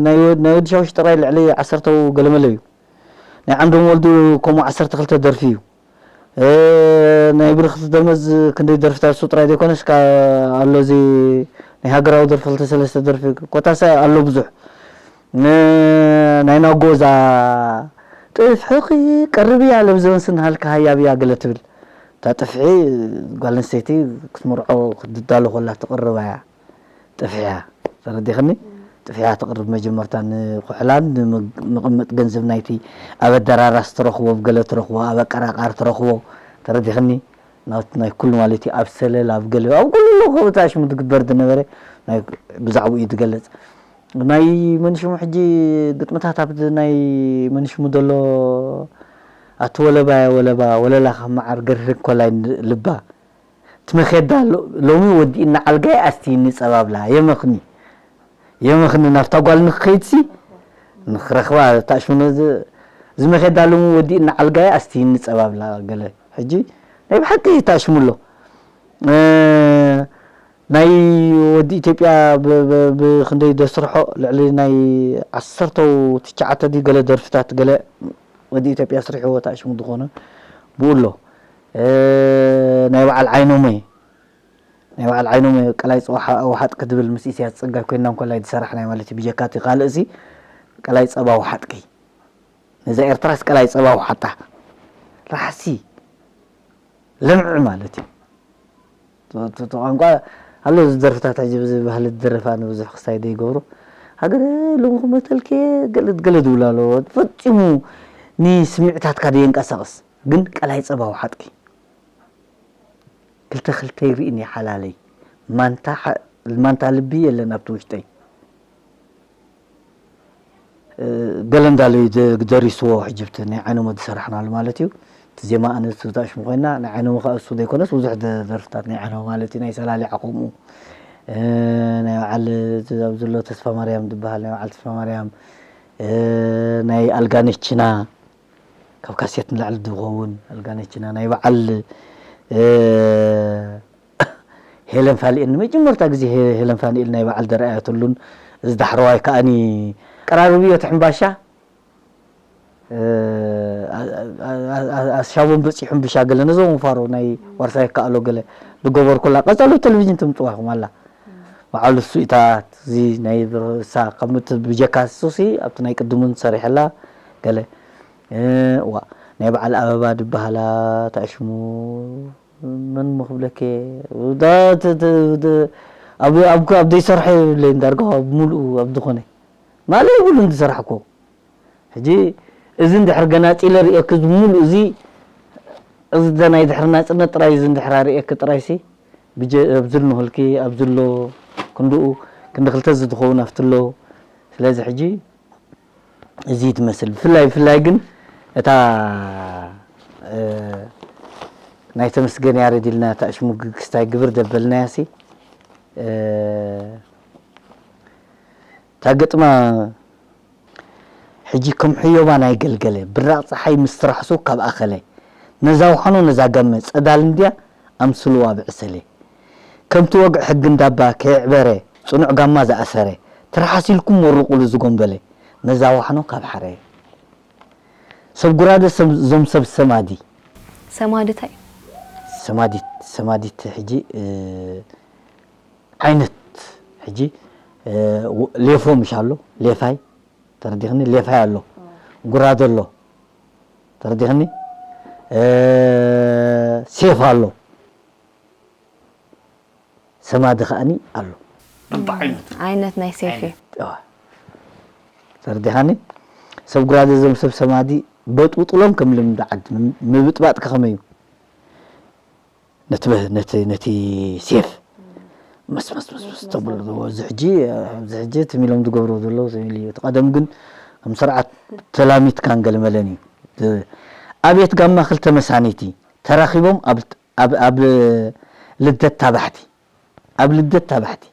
ናይ ወድ-፣ ናይ ወዲ ሻውሽ ጥራይ ልዕሊ ዓሰርተ ገለመለ እዩ። ናይ ዓንዶም ወልዱ ከምኡ ዓሰርተ ክልተ ደርፊ እዩ። እ፣ ናይ ብርኽቲ ደመዝ ክንደይ ደርፍታት እሱ ጥራይ ዘይኮነስ፣ ካ-፣ ኣሎ እዚ ናይ ሃገራዊ ደርፊ ክልተ ሰለስተ ደርፊ ኮታሰ ኣሎ ብዙሕ። ን-፣ ናይ ናጎዛ ጥፍሕኺ ቀርብ እያ ለብዘበን ስንሃልካ ሃያብ እያ ገለ ትብል። እታ ጥፍሒ ጓል ኣንስተይቲ ክትምርዖ ክትዳሎ ኮላ ትቕርባ እያ። ጥፍሕያ፣ ተረዲኽኒ? ጥፍሕያ ትቕርብ መጀመርታ ንኩሕላን ንምግ-፣ መቐመጥ ገንዘብ ናይቲ ኣብ ኣደራራስ ትረኽቦ፣ ኣብ ገለ ትረኽቦ፣ ኣብ ኣቀራቃር ትረኽቦ፣ ተረዲኽኒ? ናብቲ ናይ ኩሉ ማለት እዩ፣ ኣብ ሰለል፣ ኣብ ገለ፣ ኣብ ኩሉ ኣለዎ፣ ከምኡ ተኣሽሙ ዝግበር ዝነበረ፣ ናይ ብዛዕባኡ እዩ ዝገለጽ። ናይ መንሽሙ ሕጂ ግጥምታት፣ ኣብ ናይ መንሽሙ ዘሎ፣ ኣቲ ወለባየ ወለባ፣ ወለላ ካብ መዓር ገርህግ ኮላይ ልባ፣ ትመኼዳ ሎ-፣ ሎሚ ወዲእና ዓልጋይ ኣስትይኒ ጸባብላ፣ የመኽኒ፣ የመኽኒ ናብታ ጓል ንኽኸይድሲ፣ ንኽረኽባ ተኣሽሙነ ዝ-፣ ዝመኼዳ ሎሚ ወዲእና ዓልጋይ ኣስትይኒ ጸባብላ፣ ገለ። ሕጂ ናይ ብሓቂ ተኣሽሙ ኣሎ። እ፣ ናይ ወዲ ኢትዮጵያ ብ-፣ ብ-፣ ብኽንደይ ደስርሖ፣ ልዕሊ ናይ ዓሰርተ ትሽዓተ ድዩ ገለ ደርፍታት፣ ገለ ወዲ ኢትዮጵያ ስሪሕዎ ተኣሽሙ ዝኾነ ብኡ ኣሎ። እ፣ ናይ በዓል ዓይኖመይ፣ ናይ በዓል ዓይኖመይ ቀላይ ጸባ ውሓ-፣ ውሓጥ ክትብል ምስ ኢሳያስ ጸጋይ ኮይና እንኮላይ ዝሰራሕናዮ ማለት እዩ። ብጀካ እቲ ካልእሲ ቀላይ ጸባ ውሓጥኪ። ነዛ ኤርትራስ ቀላይ ጸባ ውሓጣ። ራሕሲ ለምዒ ማለት እዩ። እቲ፣ እቲ፣ እቲ ቋንቋ ኣሎ፣ እዚ ደርፍታት ሕጂ ብዚ ባህሊ ዝድረፍ ኣነ ብዙሕ ክስታይ ዘይገብሮ። ሃገረ ሎሚ ክመተልኪ ገለ፣ ገለ ዝብሉ ኣለዎ። ፈጺሙ ንስምዒታትካ ዘየንቀሳቕስ፣ ግን ቀላይ ጸባ ውሓጥኪ። ክልተ ክልተ ይርእን እየ ሓላለይ። ማንታ ሓ-፣ ማንታ ልቢ የለን ኣብቲ ውሽጠይ። እ፣ ገለ እንዳለዩ ደ-፣ ደሪስዎ ሕጂ ብቲ ናይ ዓይኖመ ዝሰራሕናሉ ማለት እዩ። እቲ ዜማ ኣነ እሱ ተኣሽሙ ኮይና፣ ናይ ዓይኖመ ከኣ እሱ ዘይኮነስ ብዙሕ ደ-፣ ደርፍታት ናይ ዓይኖመ ማለት እዩ። ናይ ሰላሊ ዓቐምኡ፣ እ፣ ናይ በዓል እቲ ኣብ ዘሎ ተስፋ ማርያም ዝበሃል፣ ናይ በዓል ተስፋ ማርያም፣ እ፣ ናይ ኣልጋነችና፣ ካብ ካሴት ንላዕሊ ዝኸውን ኣልጋነችና፣ ናይ በዓል፣ እ፣ ሄለን ፋንኤል፣ ንመጀመርታ ግዜ ሄ-፣ ሄለን ፋንኤል ናይ በዓል ዘርኣየትሉን፣ እዚ ዳሕረዋይ ከኣኒ ቀራርብዮ እቲ ሕምባሻ፣ እ፣ ኣ-፣ ኣ-፣ ኣ-፣ ኣ-፣ ኣሻቦን በጺሑ ሕምብሻ ገለ ነዞም ፋሮ ናይ ዋርሳይ ከኣሎ ገለ ዝገበርኩላ ቀጸሎ ቴሌቪዥን ትምጽዋ ኢኹም ኣላ። በዓል እሱ ኢታት እዚ ናይ ብርሳ ከምቲ ብጀካ እሱሲ ኣብቲ ናይ ቅድሙን ሰሪሐላ ገለ፣ እ፣ ዋ፣ ናይ በዓል ኣበባ ዝበሃላ ተኣሽሙ መን ምኽብለከ፣ ዳ-፣ ት-፣ ት-፣ ት-፣ ኣብ፣ ኣብ፣ ኣብ ዘይሰርሐ የብለይን ዳርጋ ኣብ ሙሉኡ ኣብ ዝኾነ ማለ የብሉን ዝሰራሕኮ። ሕጂ እዚ እንድሕር ገናጺለ ርእየኪ፣ እዚ ሙሉእ እዚ፣ እዚ ናይ ድሕሪ ናጽነት ጥራይ፣ እዚ እንድሕር ኣርእየኪ ጥራይሲ፣ ብጀ-፣ ኣብዚ ንህልኪ፣ ኣብዚ ኣሎ ክንድኡ፣ ክንዲ ክልተ እዚ ዝኸውን ኣብቲ ኣሎ። ስለዚ ሕጂ እዚ ትመስል። ብፍላይ፣ ብፍላይ ግን እታ፣ እ፣ ናይ ተመስገን ያሬድ ኢልና እታ ሽሙ ግ-፣ ክስታይ ግብር ደበልናያሲ፣ እ፣ እታ ግጥማ ሕጂ ከም ሕዮባ ናይ ገልገለ፣ ብራቕ ጸሓይ ምስ ትራሕሱ ካብ ኣኸለ፣ ነዛ ውሓኖ ነዛ ጋመ፣ ጸዳል እንድያ ኣምስልዋ ብዕሰለ። ከምቲ ወግዒ ሕጊ እንዳባ ከየዕበረ፣ ጽኑዕ ጋማ ዝኣሰረ፣ ትርሓስ ኢልኩም መርቑሉ ዝጎምበለ፣ ነዛ ዋሕኖ ካብ ሓረየ። ሰብ ጉራደ ሰብ፣ ዞም ሰብ ሰማዲ። ሰማዲ እንታይ እዩ? ሰማዲት፣ ሰማዲት ሕጂ፣ እ፣ ዓይነት ሕጂ፣ እ፣ ው-፣ ሌፎ ምሽ ኣሎ፣ ሌፋይ፣ ተረዲኽኒ? ሌፋይ ኣሎ፣ ጉራደ ኣሎ፣ ተረዲኽኒ? እ፣ ሴፍ ኣሎ። ሰማዲ ከኣኒ ኣሎ። በብዓይነቱ። ዓይነት ናይ ሴፍ እዩ። እዋ። ተረዲኻኒ? ሰብ ጉራደ እዞም ሰብ ሰማዲ በጥብጥሎም ከም ልምዲ ዓዲ። ም-፣ ምብጥባጥ ከ ከመይ እዩ? ነቲ በ-፣ ነቲ፣ ነቲ ሴፍ መስ፣ መስ፣ መስ፣ መስ ተብሎ፣ እዚ ሕጂ፣ ኣብዚ ሕጂ ትም ኢሎም ዝገብርዎ ዘለዉ ዘየለ እዩ። እቲ ቀደም ግን ከም ስርዓት ተላሚትካን ገለመለን እዩ። እ-፣ ኣብየት ጋማ ክልተ መሳኒቲ ተራኺቦም ኣብ፣ ኣብ፣ ኣብ ልደት ታባሕቲ፣ ኣብ ልደት ታባሕቲ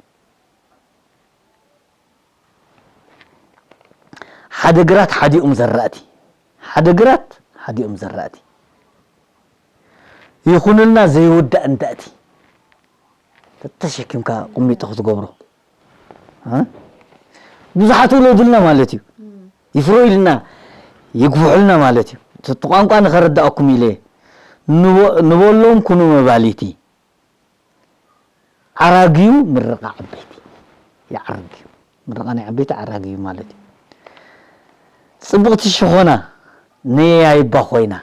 ሓደ ግራት ሓዲኦም ዘራእቲ፣ ሓደ ግራት ሓዲኦም ዘራእቲ ይኹንልና ዘይውዳእ እንዳእቲ ተተሸኪምካ ቁሚጦ ክትገብሮ፣ እ? ብዙሓት ውለዱልና ማለት እዩ። ይፍረዩልና፣ ይግፍሑልና ማለት እዩ። እቲ ቋንቋ ንኸረዳእኩም ኢለ ንቦ-፣ ንበሎም ኩኑ መባሊቲ። ዓራግዩ ምርቓ ዓበይቲ። ይዓርግ እዩ። ምርቓ ናይ ዓበይቲ ዓራግዩ ማለት እዩ። ጽብቕቲ ሽኾና ነየያይባ ኮይና።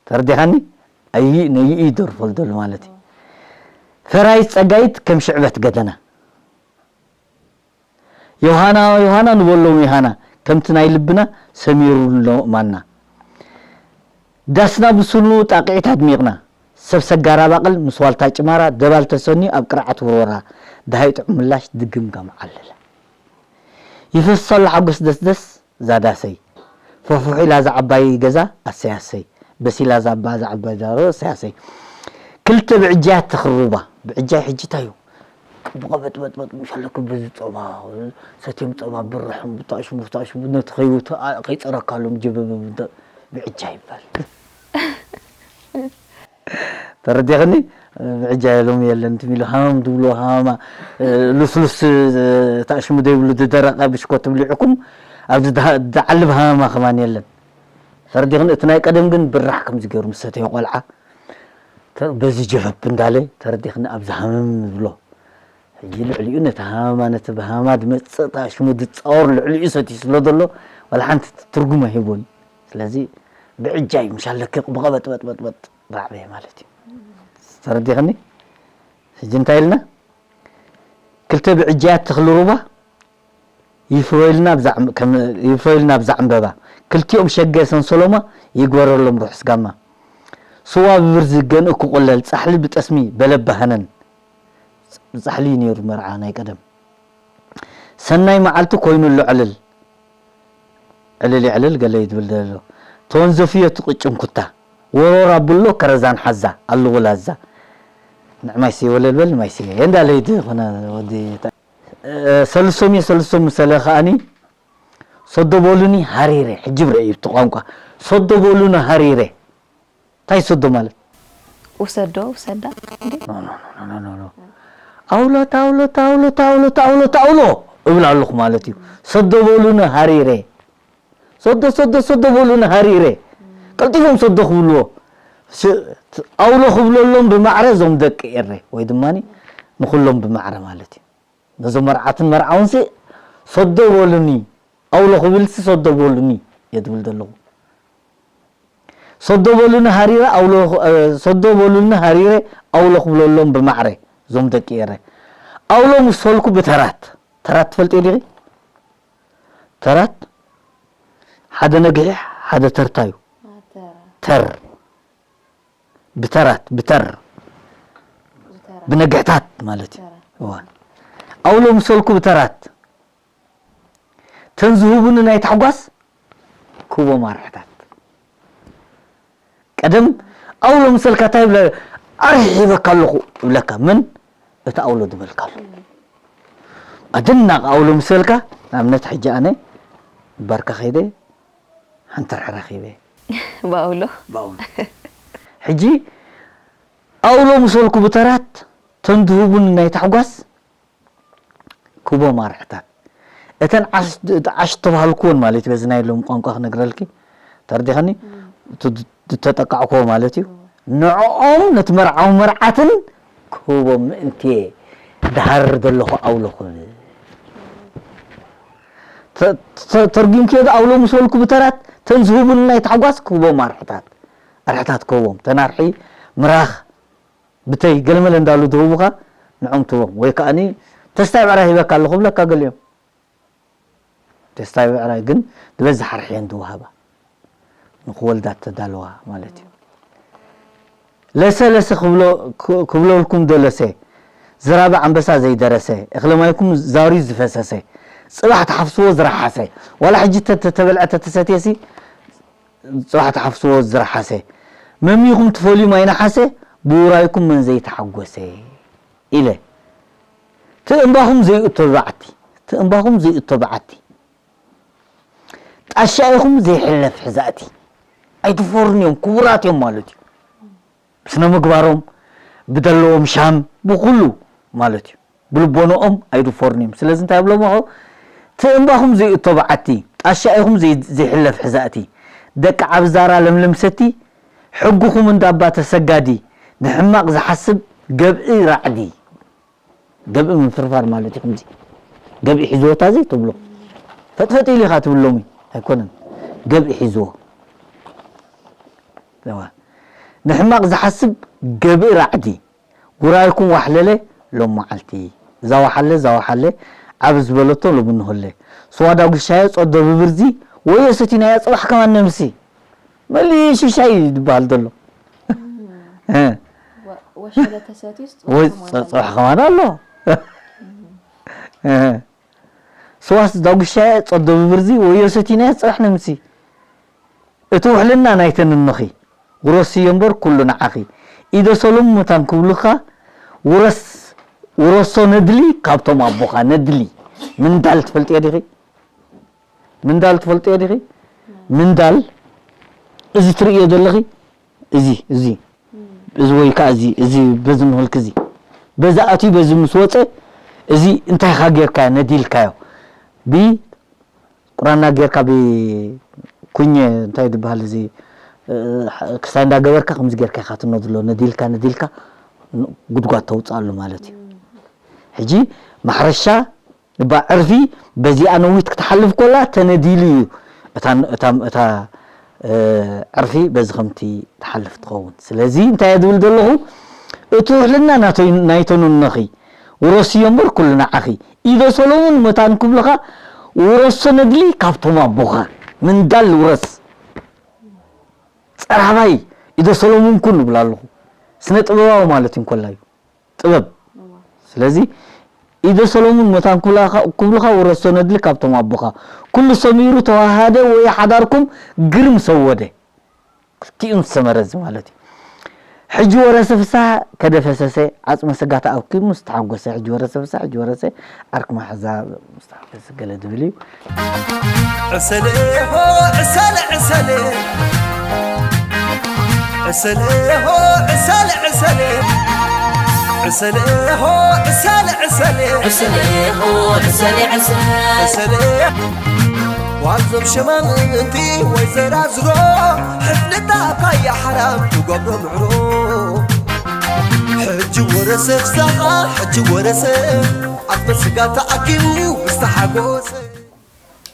ተረዲኻኒ? ኣይ-፣ ነይኡ ይደርፈሉ ዘሎ ማለት እዩ። ፈራይት ጸጋይት ከም ሽዕበት ገደና። ዮሃና፣ ዮሃና ንበሎም ዮሃና፣ ከምቲ ናይ ልብና ሰሚሩ ኣሎ እማንና። ዳስና ብስኑ ጣቕዒት ኣድሚቕና፣ ሰብ ሰጋራ ባቕል ምስ ዋልታ ጭማራ፣ ደባል ተሰንዩ ኣብ ቅርዓት ውርወራ፣ ደሃይ ጥዑም ምላሽ ድግምጋም ዓለለ። ይፈስስ ኣሎ ሓጎስ ደስደስ ዛዳሰይ፣ ፈፉሕ ኢላ እዛ ዓባይ ገዛ ኣሰይ ኣሰይ፣ በሲላ እዛ እባ እዛ ዓባይ ዳሮ ኣሰይ ኣሰይ። ክልተ ብዕጃያት ተኽርባ፣ ብዕጃይ ሕጂ እንታይ እዩ? ብቐበጥበጥበጥ ምሻለኩ በዚ ጾማ፣ ሰትዮም ጾማ ብርሖም፣ ብጣሽሙ፣ ብጣሽሙ፣ ነቲ ከይውቱ፣ ኣ-፣ ከይጸረካሎም ጀበበ ብደ-፣ ብዕጃ ይባል። ተረዲኽኒ? ብዕጃ የሎም የለን፣ ትም ኢሉ ሃም ትብሎ ሃማ፣ እ፣ ልስሉስ፣ እ፣ ታሽሙ ዘይብሉ ዝደረቐ ብሽኮት ትብሊዕኩም፣ ኣብዚ ዝሃ-፣ ዝዓልብ ሃማ ከማን የለን። ተረዲኽኒ? እቲ ናይ ቀደም ግን ብራሕ ከምዚ ገይሩ ምስ ሰተዮ ቆልዓ፣ ተ-፣ በዚ ጀፈፍ እንዳለ፣ ተረዲኽኒ? ኣብዚ ሃመም ዝብሎ። ሕጂ ልዕሊኡ ነቲ ሃማ፣ ነቲ ብሃማ ዝመጽእ ታሽሙ ዝጻወር ልዕሊኡ ሰትዩ ስለ ዘሎ፣ ዋላ ሓንቲ ትርጉም ኣይህቦን። ስለዚ ብዕጃይ ምሽ ኣለኪ ብቐበጥበጥበጥበጥ ራዕበየ ማለት እዩ። ተረዲኽኒ? ሕጂ እንታይ ኢልና? ክልተ ብዕጃያት ተኽሊ ሩባ ይፍረዩልና ብዛ ዕም-፣ ከም፣ ይፍረዩልና ብዛ ዕምበባ። ክልቲኦም ሸገ ሰንሰሎማ ይግበረሎም ርሑስ ጋማ። ስዋ ብብርዚ ገንኡ ክቑለል፣ ጻሕሊ ብጠስሚ በለባ ሃነን። ብጻሕሊ እዩ ነይሩ መርዓ ናይ ቀደም። ሰናይ መዓልቲ ኮይኑ ኣሎ ዕልል። ዕልል ይዕልል ገለ እዩ ዝብል ዘሎ። ተወንዘፍዮ እቲ ቅጭን ኩታ። ወሮር ኣብሎ ከረዛን ሓዛ፣ ኣለዎ ላዛ። ንዕማይ ስየ ወለል በል፣ ንማይ ስየ። እንዳ ለይድ ኾነ ወዲ ታ-፣ እ፣ ሰልሶም እየ፣ ሰልሶም ምሰለ ከኣኒ፣ ሰዶ በሉኒ ሃሪረ። ሕጂ ብርዒ እዩ እቲ ቋንቋ። ሰዶ በሉኒ ሃሪረ። እንታይ ሰዶ ማለት? ውሰዶ፣ ውሰዳ። እንዴ? ኖ፣ ኖ፣ ኖ፣ ኖ፣ ኖ፣ ኖ። ኣውሎ፣ ታውሎ፣ ታውሎ፣ ታውሎ፣ ታውሎ፣ ታውሎ እብል ኣለኹ ማለት እዩ። ሰዶ በሉኒ ሃሪረ። ሰዶ፣ ሰዶ፣ ሰዶ በሉኒ ሃሪረ። ቀልጢፎም ሰዶ ክብልዎ። ስ-፣ ኣውሎ ክብለሎም ብማዕረ እዞም ደቂ ኤረ፣ ወይ ድማ ንኹሎም ብማዕረ ማለት እዩ። ነዞም መርዓትን መርዓውንሲ ሰዶ በሉኒ፣ ኣውሎ ክብልሲ ሰዶ በሉኒ እየ ዝብል ዘለኹ። ሰዶ በሉኒ ሃሪረ ኣውሎ፣ እ፣ ሰዶ በሉኒ ሃሪረ ኣውሎ ክብለሎም ብማዕረ እዞም ደቂ ኤረ። ኣውሎ ምስ በልኩ ብተራት፣ ተራት ትፈልጢ ዲኺ? ተራት ሓደ ነግሒ ሓደ ተርታ እዩ። ተር። ብተራት፣ ብተር። ብነግሕታት ማለት እዩ። ተራት። እዋ። ኣውሎ ምስ በልኩ ብተራት። ተን ዝህቡኒ ናይ ታሕጓስ ክቦ ማርሕታት። ቀደም ኣውሎ ምሰልካ እንታይ ይብለ-፣ ኣርሒበካ ኣለኹ እብለካ። ምን? እቲ ኣውሎ ዝበልካ ኣሎ። ኣደናቂ ኣውሎ ምሰልካ፣ ንኣብነት ሕጂ ኣነ ባርካ ከይደ ሓንቲ ርሕ ረኺበ። ብኣውሎ? ብኣውሎ። ሕጂ ኣውሎ ምስ በልኩ ብተራት፣ ተን ዝህቡኒ ናይ ታሕጓስ ክቦም ኣርሕታት። እተን ዓሽ-፣ ዓሽ ተባህልኩወን ማለት እዩ፣ በዚ ናይ ሎም ቋንቋ ክነግረልኪ፣ ተረዲኸኒ? እም። እቲ ድ-፣ ዝተጠቃዕኩዎ ማለት እዩ። እም። ንዕኦም ነቲ መርዓዊ መርዓትን ክህቦም ምእንቲ እየ ድሃርር ዘለኹ ኣውሎ ክብል። ተ-፣ ተ-፣ ተርጒምክዮ ዶ ኣውሎ ምስ በልኩ ብተራት፣ ተን ዝህቡኒ ናይ ታሕጓስ ክህቦም ኣርሕታት። ኣርሕታት ክህቦም። ተን ኣርሒ ምራኽ ብተይ ገለመለ እንዳሉ ዝህቡኻ ንዖም ትህቦም። ወይ ከኣኒ ተስታይ ብዕራይ ሂበካ ኣለኹ ብለካ ገሊኦም። ተስታይ ብዕራይ ግን ዝበዝሕ ኣርሒ እየን ዝወሃባ። ንኽወልዳ ተዳለዋ ማለት እዩ። ለሰ ለሰ ክብሎ-፣ ክ-፣ ክብለልኩም ዶ ለሰ? ዝራበ ኣንበሳ ዘይደረሰ፣ እኽለ ማይኩም ዛርዩ ዝፈሰሰ፣ ጽባሕ ትሓፍስዎ ዝረሓሰ፣ ዋላ ሕጂ ተ-፣ ተ-፣ ተበልዐ ተተሰትየሲ፣ ጽባሕ ትሓፍስዎ ዝረሓሰ፣ መሚኹም ትፈልዩ ማይ ነሓሰ፣ ብውራይኩም መን ዘይተሓጎሰ ኢለ። ትእምባኹም ዘይእቶ በዓቲ፣ ትእምባኹም ዘይእቶ በዓቲ፣ ጣሻ ኢኹም ዘይሕለፍ ሕዛእቲ። ኣይትፈሩን እዮም፣ ክቡራት እዮም ማለት እዩ። ብስነ ምግባሮም፣ ብደለዎም ሻም፣ ብኹሉ ማለት እዩ። ብልቦንኦም ኣይድፈሩን እዮም። ስለዚ እንታይ ይብሎም ኣለኹ? ትእምባኹም ዘይእቶ በዓቲ፣ ጣሻ ኢኹም ዘይ-፣ ዘይሕለፍ ሕዛእቲ፣ ደቂ ዓብዛራ ለምለም ሰቲ፣ ሕግኹም እንዳባ ተሰጋዲ፣ ንሕማቕ ዝሓስብ ገብኢ ራዕዲ። ገብኢ ምፍርፋር ማለት እዩ። ከምዚ ገብኢ ሒዝዎ እታ ዘይ ትብሎ። ፈጥፈጥ ኢሉ ኢኻ ትብል ሎሚ ኣይኮነን። ገብኢ ሒዝዎ። እዋ። ንሕማቕ ዝሓስብ ገብኢ ራዕዲ። ውራይኩም ዋሕለለ ሎም መዓልቲ። እዛ ዋሓለ፣ እዛ ዋሓለ፣ ዓብ ዝበለቶ ሎም እንሆለ። ስዋ ዳጉሻዮ ጸዶ ብብርዚ፣ ወዮ ሰቲናዮ ጽባሕ ከማን ነምሲ። መሊሱ ሻይ ዝበሃል ዘሎ። እ። ወ-፣ ወሸለ ተሰትዩስ ወይ ጽባሕ ከማን ጸ-፣ ጽባሕ ከማን ኣሎ። እ። ስዋስ ዳጉሻየ ጸዶ ብብርዚ ወዮ ሰቲናየ ጽባሕ ነምሲ። እቲ ውሕልና ናይተን እኖኺ። ውረስዮ እምበር ኩሉ ንዓኺ። ኢደ ሰሎሙ መታን ክብሉኻ ውረስ-፣ ውረሶ ነድሊ ካብቶም ኣቦኻ ነድሊ። ምንዳል ትፈልጥዮ ዲኺ? ምንዳል ትፈልጥዮ ዲኺ? ምንዳል እዚ ትርእዮ ዘለኺ፣ እዚ፣ እዚ፣ እዚ ወይ ከዓ እዚ፣ እዚ በዚ ንበልክ እዚ፣ በዚ ኣትዩ በዚ ምስ ወፀ፣ እዚ እንታይ ኢኻ ጌርካዮ? ነዲልካዮ። ብቁራና ጌርካ፣ ብኩኘ እንታይ ዝበሃል እዚ፣ እ፣ ክስታይ እንዳገበርካ ከምዚ ጌርካ ኢኻ ትነድሎ። ነዲልካ፣ ነዲልካ ጉድጓድ ተውፅኣሉ ማለት እዩ። ሕጂ ማሕረሻ እባ ዕርፊ በዚኣ ነዊት ክትሓልፍ ኮላ ተነዲሉ እዩ። እታ፣ እታ፣ እታ፣ እ፣ ዕርፊ በዚ ከምቲ ትሓልፍ ትኸውን። ስለዚ እንታይ እየ ዝብል ዘለኹ? እቲ ውሕልና ናተይ፣ ናይተኑ እኖኺ። ውረስዮ እምበር ኩሉ ንዓኺ። ኢደ ሰሎሙን መታን ክብልኻ ውረሶ ነድሊ ካብቶም ኣቦኻ። ምንዳል ውረስ። ጸራባይ ኢደ ሰሎሙን ኩን እብላ ኣለኹ። ስነ ጥበባዊ ማለት እዩ እንኮላይ። ጥበብ። እዋ። ስለዚ ኢደ ሰሎሙን መታን ኩላኻ-፣ ኩሉኻ ውረሶ ነድሊ ካብቶም ኣቦኻ። ኩሉ ሰሚሩ ተዋሃደ ወይ ሓዳርኩም ግርም ሰወደ። ክልቲኡን ዝሰመረ እዚ ማለት እዩ። ሕጂ ወረሰ ፍስሃ ከደ ፈሰሰ፣ ዓጽመ ስጋ ተኣኪቡ ምስ ተሓጎሰ። ሕጂ ወረሰ ፍስሃ፣ ሕጂ ወረሰ ዓርኪ ማሕዛ ምስ ተሓጎሰ ገለ ዝብል እዩ። ዕሰለ ሆ፣ ዕሰለ፣ ዕሰለ። ዕሰለ ሆ፣ ዕሰለ፣ ዕሰለ። ዕሰለ ሆ፣ ዕሰለ፣ ዕሰለ። ዕሰለ ሆ፣ ዕሰለ፣ ዕሰለ። ዕሰለ። ጓልዞም ሸማምንቲ ወይ ዘራዝሮ፣ ሕፍንታ ካያ ሓራም ትገብሮ ምዕሮ። ሕጂ ወረሰ ፍሳኻ፣ ሕጂ ወረሰ፣ ኣጥበ ስጋ ተኣኪቡ ምስ ተሓጎሰ።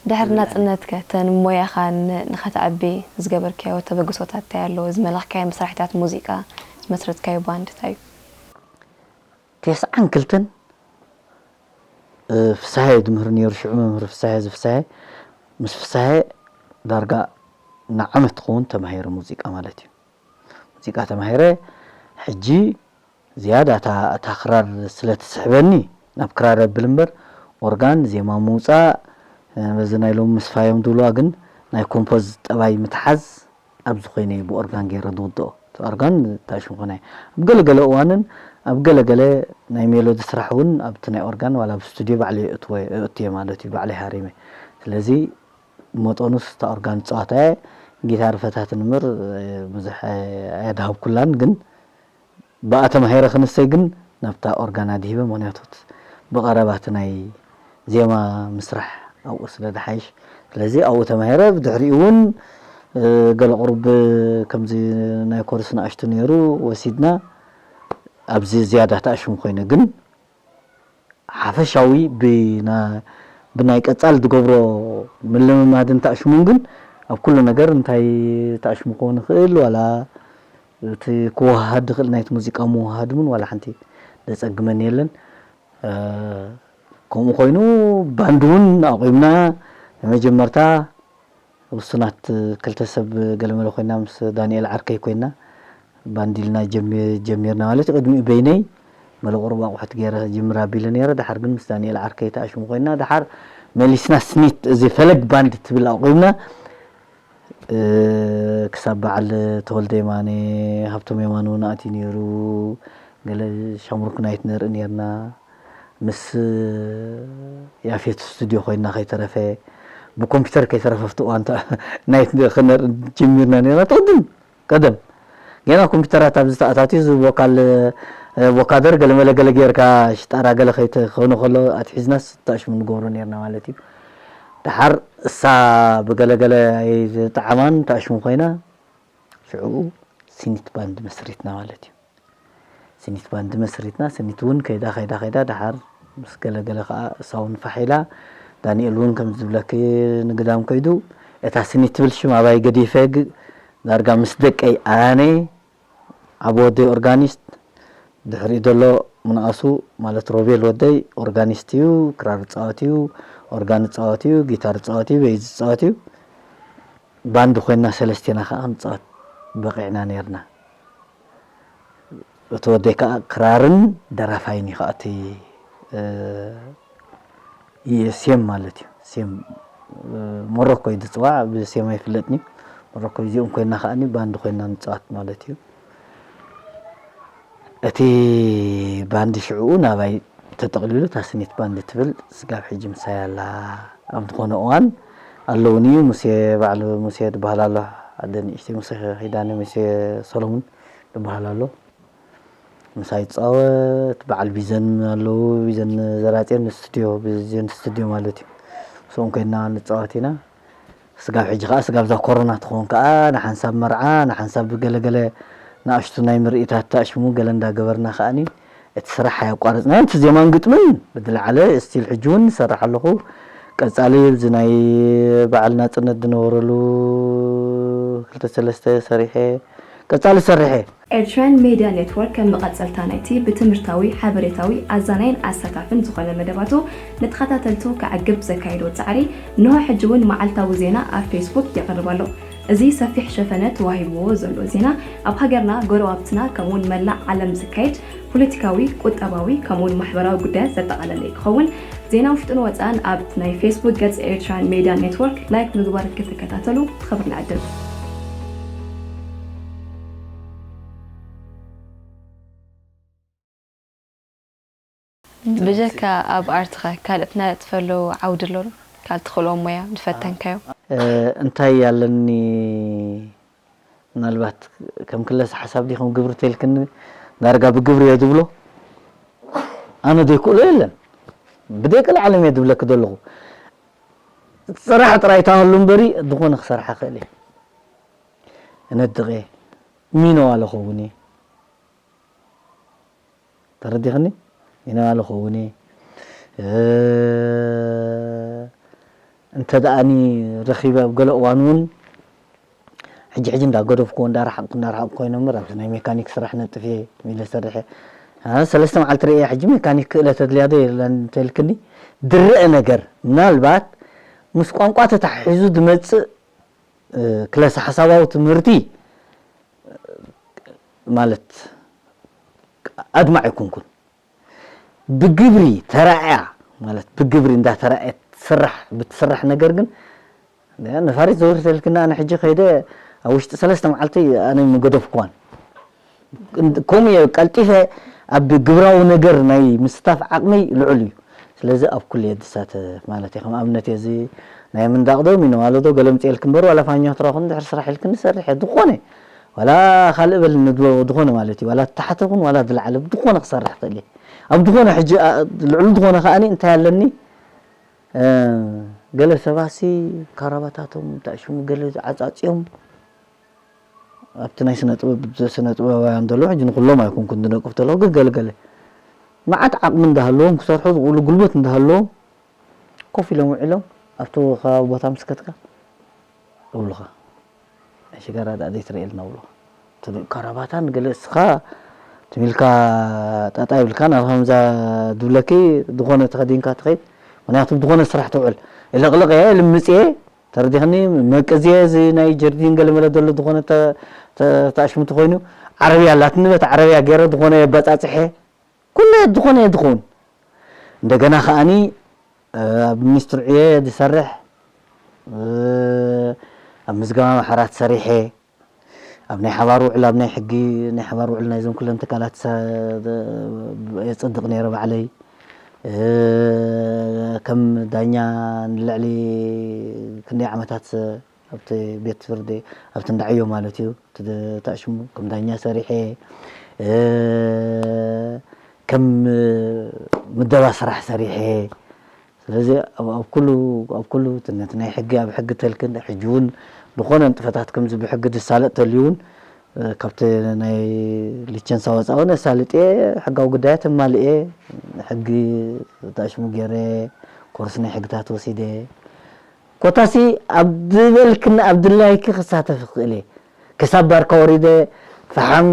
ድሕሪ ናጽነትከ፣ እተን ሞያኻን ንኸተዕቢ ዝገበርካዮ ተበግሶታት እንታይ ኣሎ? ዝመለኽካዮ መሳርሒታት ሙዚቃ፣ ዝመስረትካዮ ባንድ እንታይ እዩ? ተስዓን ክልተን፣ እ፣ ፍስሃየ ዝምህር ነይሩ፣ ሽዑ መምህር ፍስሃየ፣ እዚ ፍስሃየ፣ ምስ ፍስሃየ ዳርጋ ንዓመት ትኸውን ተማሂረ ሙዚቃ ማለት እዩ። ሙዚቃ ተማሂረ፣ ሕጂ ዝያዳ እታ፣ እታ ክራር ስለ ትስሕበኒ፣ ናብ ክራር ኣብል እምበር፣ ኦርጋን፣ ዜማ ምውጻእ፣ እ፣ በዚ ናይ ሎሚ ምስፋዮም ዝብልዋ ግን፣ ናይ ኮምፖዝ ጠባይ ምትሓዝ፣ ኣብዚ ኮይነ እየ ብኦርጋን ገይረ ዝውድኦ። እቲ ኦርጋን እንታይ ሽም ኮነ? ኣብ ገለ ገለ እዋንን ኣብ ገለ ገለ ናይ ሜሎዲ ስራሕ እውን ኣብቲ ናይ ኦርጋን ዋላ ኣብ ስቱድዮ ባዕለይ እእትዎ-፣ እእቱ እየ ማለት እዩ፣ ባዕለይ ሃሪመ። ስለዚ መጠኑስ እታ ኦርጋን ዝፃወታ እየ። ጊታር ፈታትን እምበር ብዙሕ ኣየድሃብኩላን፣ ግን ብኣ ተማሂረ ክንሰይ ግን ናብታ ኦርጋን ኣድሂበ፣ ምኽንያቱ ብቐረባ እቲ ናይ ዜማ ምስራሕ ኣብኡ ስለ ዝሓይሽ። ስለዚ ኣብኡ ተማሂረ። ብድሕሪኡ እውን፣ እ፣ ገለ ቁሩብ ከምዚ ናይ ኮርስ ንኣሽቱ ነይሩ ወሲድና፣ ኣብዚ ዝያዳ ተኣሽሙ ኮይነ። ግን ሓፈሻዊ ብና-፣ ብናይ ቀጻል ዝገብሮ ምልምማድን ተኣሽሙን ግን ኣብ ኩሉ ነገር እንታይ ተኣሽሙ ክኸውን ይኽእል፣ ዋላ እቲ ክወሃሃድ ዝኽእል ናይቲ ሙዚቃ ምውሃሃድ እውን ዋላ ሓንቲ ዘጸግመኒ የለን። እ፣ ከምኡ ኮይኑ ባንድ እውን ኣቑምና። ንመጀመርታ ውሱናት ክልተ ሰብ ገለመለ ኮይና ምስ ዳንኤል ዓርከይ ኮይና ባንድ ኢልና ጀሚ-፣ ጀሚርና ማለት እዩ። ቅድሚኡ በይነይ መለቆርብ ኣቑሑት ገይረ ክጅምር ኣቢለ ነይረ። ድሓር ግን ምስ ዳንኤል ዓርከይ ተኣሽሙ ኮይና፣ ድሓር መሊስና ስኒት፣ እዚ ፈለግ ባንድ ትብል ኣቑምና። እ፣ ክሳብ በዓል ተወልደ የማነ፣ ሃብቶም የማነ እውን ኣትዩ ነይሩ። ገለ ሻምሩክ ናይት ነርኢ ነይርና። ምስ ያፌት ስቱድዮ ኮይና ከይተረፈ፣ ብኮምፒውተር ከይተረፈ ኣብቲ እዋን ተ-፣ ናይት ክነርኢ ጀሚርና ነይርና። ተቕድም ቀደም ገና ኮምፒውተራት ኣብዚ ተኣታትዩ፣ እዚ ቮካል፣ እ፣ ቮካደር ገለመለ ገለ ጌርካ ሽጣራ ገለ ከይተኾነ ከሎ ኣትሒዝናስ ተኣሽሙ ንገብሮ ነይርና ማለት እዩ። ደሓር እሳ ብገለገለ ኣይዝጠዓማን ተኣሽሙ ኮይና፣ ሽዑ ሲኒት ባንድ መስሪትና ማለት እዩ። ሲኒት ባንድ መስሪትና፣ ሲኒት እውን ከይዳ፣ ከይዳ፣ ከይዳ፣ ደሓር ምስ ገለገለ ከኣ እሳ እውን ፋሕ ኢላ። ዳንኤል እውን ከም ዝብለኪ ንግዳም ከይዱ፣ እታ ሲኒት ትብል ሽም ኣባይ ገዲፈ፣ ግ-፣ ዳርጋ ምስ ደቀይ ኣነ፣ ዓቢ ወደይ ኦርጋኒስት፣ ድሕሪኡ ዘሎ ምንኣሱ ማለት ሮቤል ወደይ ኦርጋኒስት እዩ፣ ክራር ይጻወት እዩ፣ ኦርጋን ይጻወት እዩ፣ ጊታር ይጻወት እዩ፣ ቤዝ ይጻወት እዩ። ባንድ ኮይና ሰለስቴና ከኣ ክንጻወት በቂዕና ነይርና። እቲ ወደይ ከኣ ክራርን ደራፋይን እዩ ከኣ እቲ፣ እ፣ ሴም ማለት እዩ። ሴም፣ እ፣ ሞሮኮ እዩ ዝጽዋዕ፣ ብሴም ኣይፍለጥን እዩ። ሞሮኮ እዚኦም ኮይና ከኣኒ ባንድ ኮይና ንጻወት ማለት እዩ። እቲ ባንድ ሽዕኡ ናባይ ተጠቕሊሉ፣ ታስኒት ባንድ ትብል ስጋብ ሕጂ ምሳይ ኣላ። ኣብ ዝኾነ እዋን ኣለውኒ እዩ፣ ሙሴ፣ ባዕሉ ሙሴ ዝበሃል ኣሎ፣ ኣደ ንእሽተይ ሙሴ ኪዳነ፣ ሙሴ ሰሎሙን ዝበሃል ኣሎ። ምሳይ ይጻወት፣ በዓል ቢዘን ኣለዉ፣ ቢዘን ዘራጽዮን ስቱድዮ፣ ቢዘን ስቱድዮ ማለት እዩ። ምስኦም ኮይና ንጻወት ኢና። ስጋብ ሕጂ ከኣ ስጋብ እዛ ኮሮና ትኸውን ከኣ ንሓንሳብ መርዓ፣ ንሓንሳብ ገለገለ ንኣሽቱ ናይ ምርኢታት ተኣሽሙ ገለ እንዳገበርና ከኣኒ እቲ ስራሕ ኣየቋረጽናዮን። እቲ ዜማን ግጥምን ብዝለዓለ ስቲል ሕጂ እውን ይሰርሕ ኣለኹ። ቀጻሊ ኣብዚ ናይ በዓል ናጽነት ዝነበረሉ ክልተ ሰለስተ ሰሪሐ፣ ቀጻሊ ሰሪሐ። ኤርትራን ሜድያ ኔትወርክ ከም መቐጸልታ ናይቲ ብትምህርታዊ፣ ሓበሬታዊ፣ ኣዛናይን ኣሳታፍን ዝኾነ መደባቱ ንተኸታተልቱ ከዕግብ ዘካየዶ ጻዕሪ፣ እንሆ ሕጂ እውን መዓልታዊ ዜና ኣብ ፌስቡክ የቕርብ ኣሎ። እዚ ሰፊሕ ሸፈነ ተዋሂብዎ ዘሎ ዜና፣ ኣብ ሃገርና፣ ጎረባብትና፣ ከምኡውን መላእ ዓለም ዝካየድ ፖለቲካዊ፣ ቁጠባዊ፣ ከምኡውን ማሕበራዊ ጉዳያት ዘጠቓለለ ክኸውን። ዜና ውሽጥን ወጻእን ኣብ ናይ ፌስቡክ ገጽ ኤርትራን ሜድያ ኔትወርክ ላይክ ምግባር ክትከታተሉ ብኽብሪ ንዕድም። ብጀካ ኣብ ኣርትኸ ካልእ ትነጥፍ ኣለዉ ዓውዲ ኣሎ ዶ? ካልእ ትኽእልዎ ሞያ ዝፈተንካዮ? እ፣ እንታይ ኣለኒ፣ ምናልባት ከም ክለሳ ሓሳብ ድዩ ከም ግብሪ ተልክኒ፣ ዳርጋ ብግብሪ እየ ዝብሎ። ኣነ ዘይክእሎ የለን። ብደቂ ለዓለም እየ ዝብለኪ ዘለኹ። ስራሕ ጥራይ ተሃሉ እምበሪ ዝኾነ ክሰርሓ ክእል እየ። እነድቕ እየ። ሚነዋለ ኸውን እየ። ተረዲኽኒ? ሚነዋለ ኸውን እየ። እ፣ እንተ ደኣኒ ረኺበ ኣብ ገለ እዋን እውን ሕጂ ሕጂ እንዳገደፍኩዎ እንዳረሓቕኩ እንዳረሓቕኩ ኮይነ እምበር ኣብዚ ናይ ሜካኒክ ስራሕ ነጥፍ እየ ኢለ ሰርሐ። ኣነ ሰለስተ መዓልቲ ርእየ ሕጂ ሜካኒክ ክእለት ኣድልያ ዶ የላን እንተልክኒ ድረአ ነገር ምናልባት ምስ ቋንቋ ተተሓሒዙ ዝመጽእ፣ እ፣ ክለሳ ሓሳባዊ ትምህርቲ ማለት ኣድማዕ ኣይኮንኩን። ብግብሪ ተራእያ ማለት ብግብሪ እንዳተራእየት ትስራሕ፣ ብትስራሕ ነገር ግን ነፋሪት ዘውሪ ተልክና ኣነ ሕጂ ከይደ ኣብ ውሽጢ ሰለስተ መዓልቲ ኣነ ምገደፍኩዋን። ከምኡ እየ ቀልጢፈ ኣብ ግብራዊ ነገር ናይ ምስታፍ ዓቕመይ ልዑል እዩ። ስለዚ ኣብ ኩሉ እየ ዝሳተፍ ማለት እየ። ከም ኣብነት እየ እዚ ናይ ምንዳቕ ዶ ሚነዋሎ ዶ ገለ ምፅኤልክ እምበር ዋላ ፋኛ ትራኹም ድሕሪ ስራሕ ኢልክኒ ሰርሕ እየ። ዝኾነ ዋላ ካልእ በል ንግሎ ዝኾነ ማለት እዩ። ዋላ ታሕተ ኹን ዋላ ዝለዓለ ብዝኾነ ክሰርሕ ክእል እየ። ኣብ ዝኾነ ሕጂ፣ ኣ-፣ ልዕሊ ዝኾነ ከኣኒ እንታይ ኣለኒ? እ፣ ገለ ሰባሲ ካራባታቶም ተኣሽሙ ገለ ዓጻጽዮም ኣብቲ ናይ ስነ ጥበብ፣ ስነ ጥበባውያን ዘለዉ ሕጂ ንኹሎም ኣይኮንኩን ዝነቅፍ ዘለዉ፣ ግን ገለ ገለ መዓት ዓቕሚ እንዳሃለዎም ክሰርሑ ዝኽእሉ ጉልበት እንዳሃለዎም ኮፍ ኢሎም ውዒሎም ኣብቲ ከባቢ ቦታ ምስ ከድካ እብሉኻ። ናይ ሽጋራ ደኣ ዘይትርእየልና እብሉኻ። እቲ ካራባታን ገለ እስኻ ትም ኢልካ ጣጣ ይብልካ፣ ናብ ከምዛ ዝብለኪ ዝኾነ ተኸዲንካ ትኸይድ። ምኽንያቱ ዝኾነ ስራሕ ትውዕል። እልቕልቕ እየ፣ ልምፅ እየ፣ ተረዲኽኒ? መቅዝ እየ፣ እዚ ናይ ጀርዲን ገለመለ ዘሎ ዝኾነ ተ-፣ ተ-፣ ተኣሽምቲ ኮይኑ፣ ዓረብያ ኣላትኒ፣ በቲ ዓረብያ ገይረ ዝኾነ የባጻጽሐ። ኩሉ ዝኾነ እየ ዝኸውን። እንደገና ከኣኒ፣ እ፣ ኣብ ሚኒስትሪ ዕዮ እየ ዝሰርሕ፣ እ፣ ኣብ ምዝገባ ማሕበራት ሰሪሐ፣ ኣብ ናይ ሓባር ውዕል፣ ኣብ ናይ ሕጊ ናይ ሓባር ውዕል ናይዞም ኩለን ትካላት ሰ-፣ የጸድቕ ነይረ ባዕለይ። እ፣ ከም ዳኛ ንልዕሊ ክንደይ ዓመታት ሰ-፣ ኣብቲ ቤት ፍርዲ፣ ኣብቲ እንዳ ዕዮ ማለት እዩ፣ እቲ ተኣሽሙ ከም ዳኛ ሰሪሐ፣ እ፣ ከም ምደባ ስራሕ ሰሪሐ። ስለዚ ኣብ፣ ኣብ ኩሉ፣ ኣብ ኩሉ እቲ ነቲ ናይ ሕጊ፣ ኣብ ሕጊ ተልክን ሕጂ እውን ዝኾነ ንጥፈታት ከምዚ ብሕጊ ዝሳለጥ ተልዩ እውን፣ እ፣ ካብቲ ናይ ሊቸንሳ ወፃኢ እውን ኣሳልጥየ፣ ሕጋዊ ጉዳያት ኣማልእየ፣ ሕጊ ተኣሽሙ ገይረ፣ ኮርስ ናይ ሕግታት ወሲደ። ኮታሲ ኣብ ዝበልክና ኣብ ድላይኪ ክሳተፍ ክኽእል እየ። ክሳብ ባርካ ወሪደ ፈሓም፣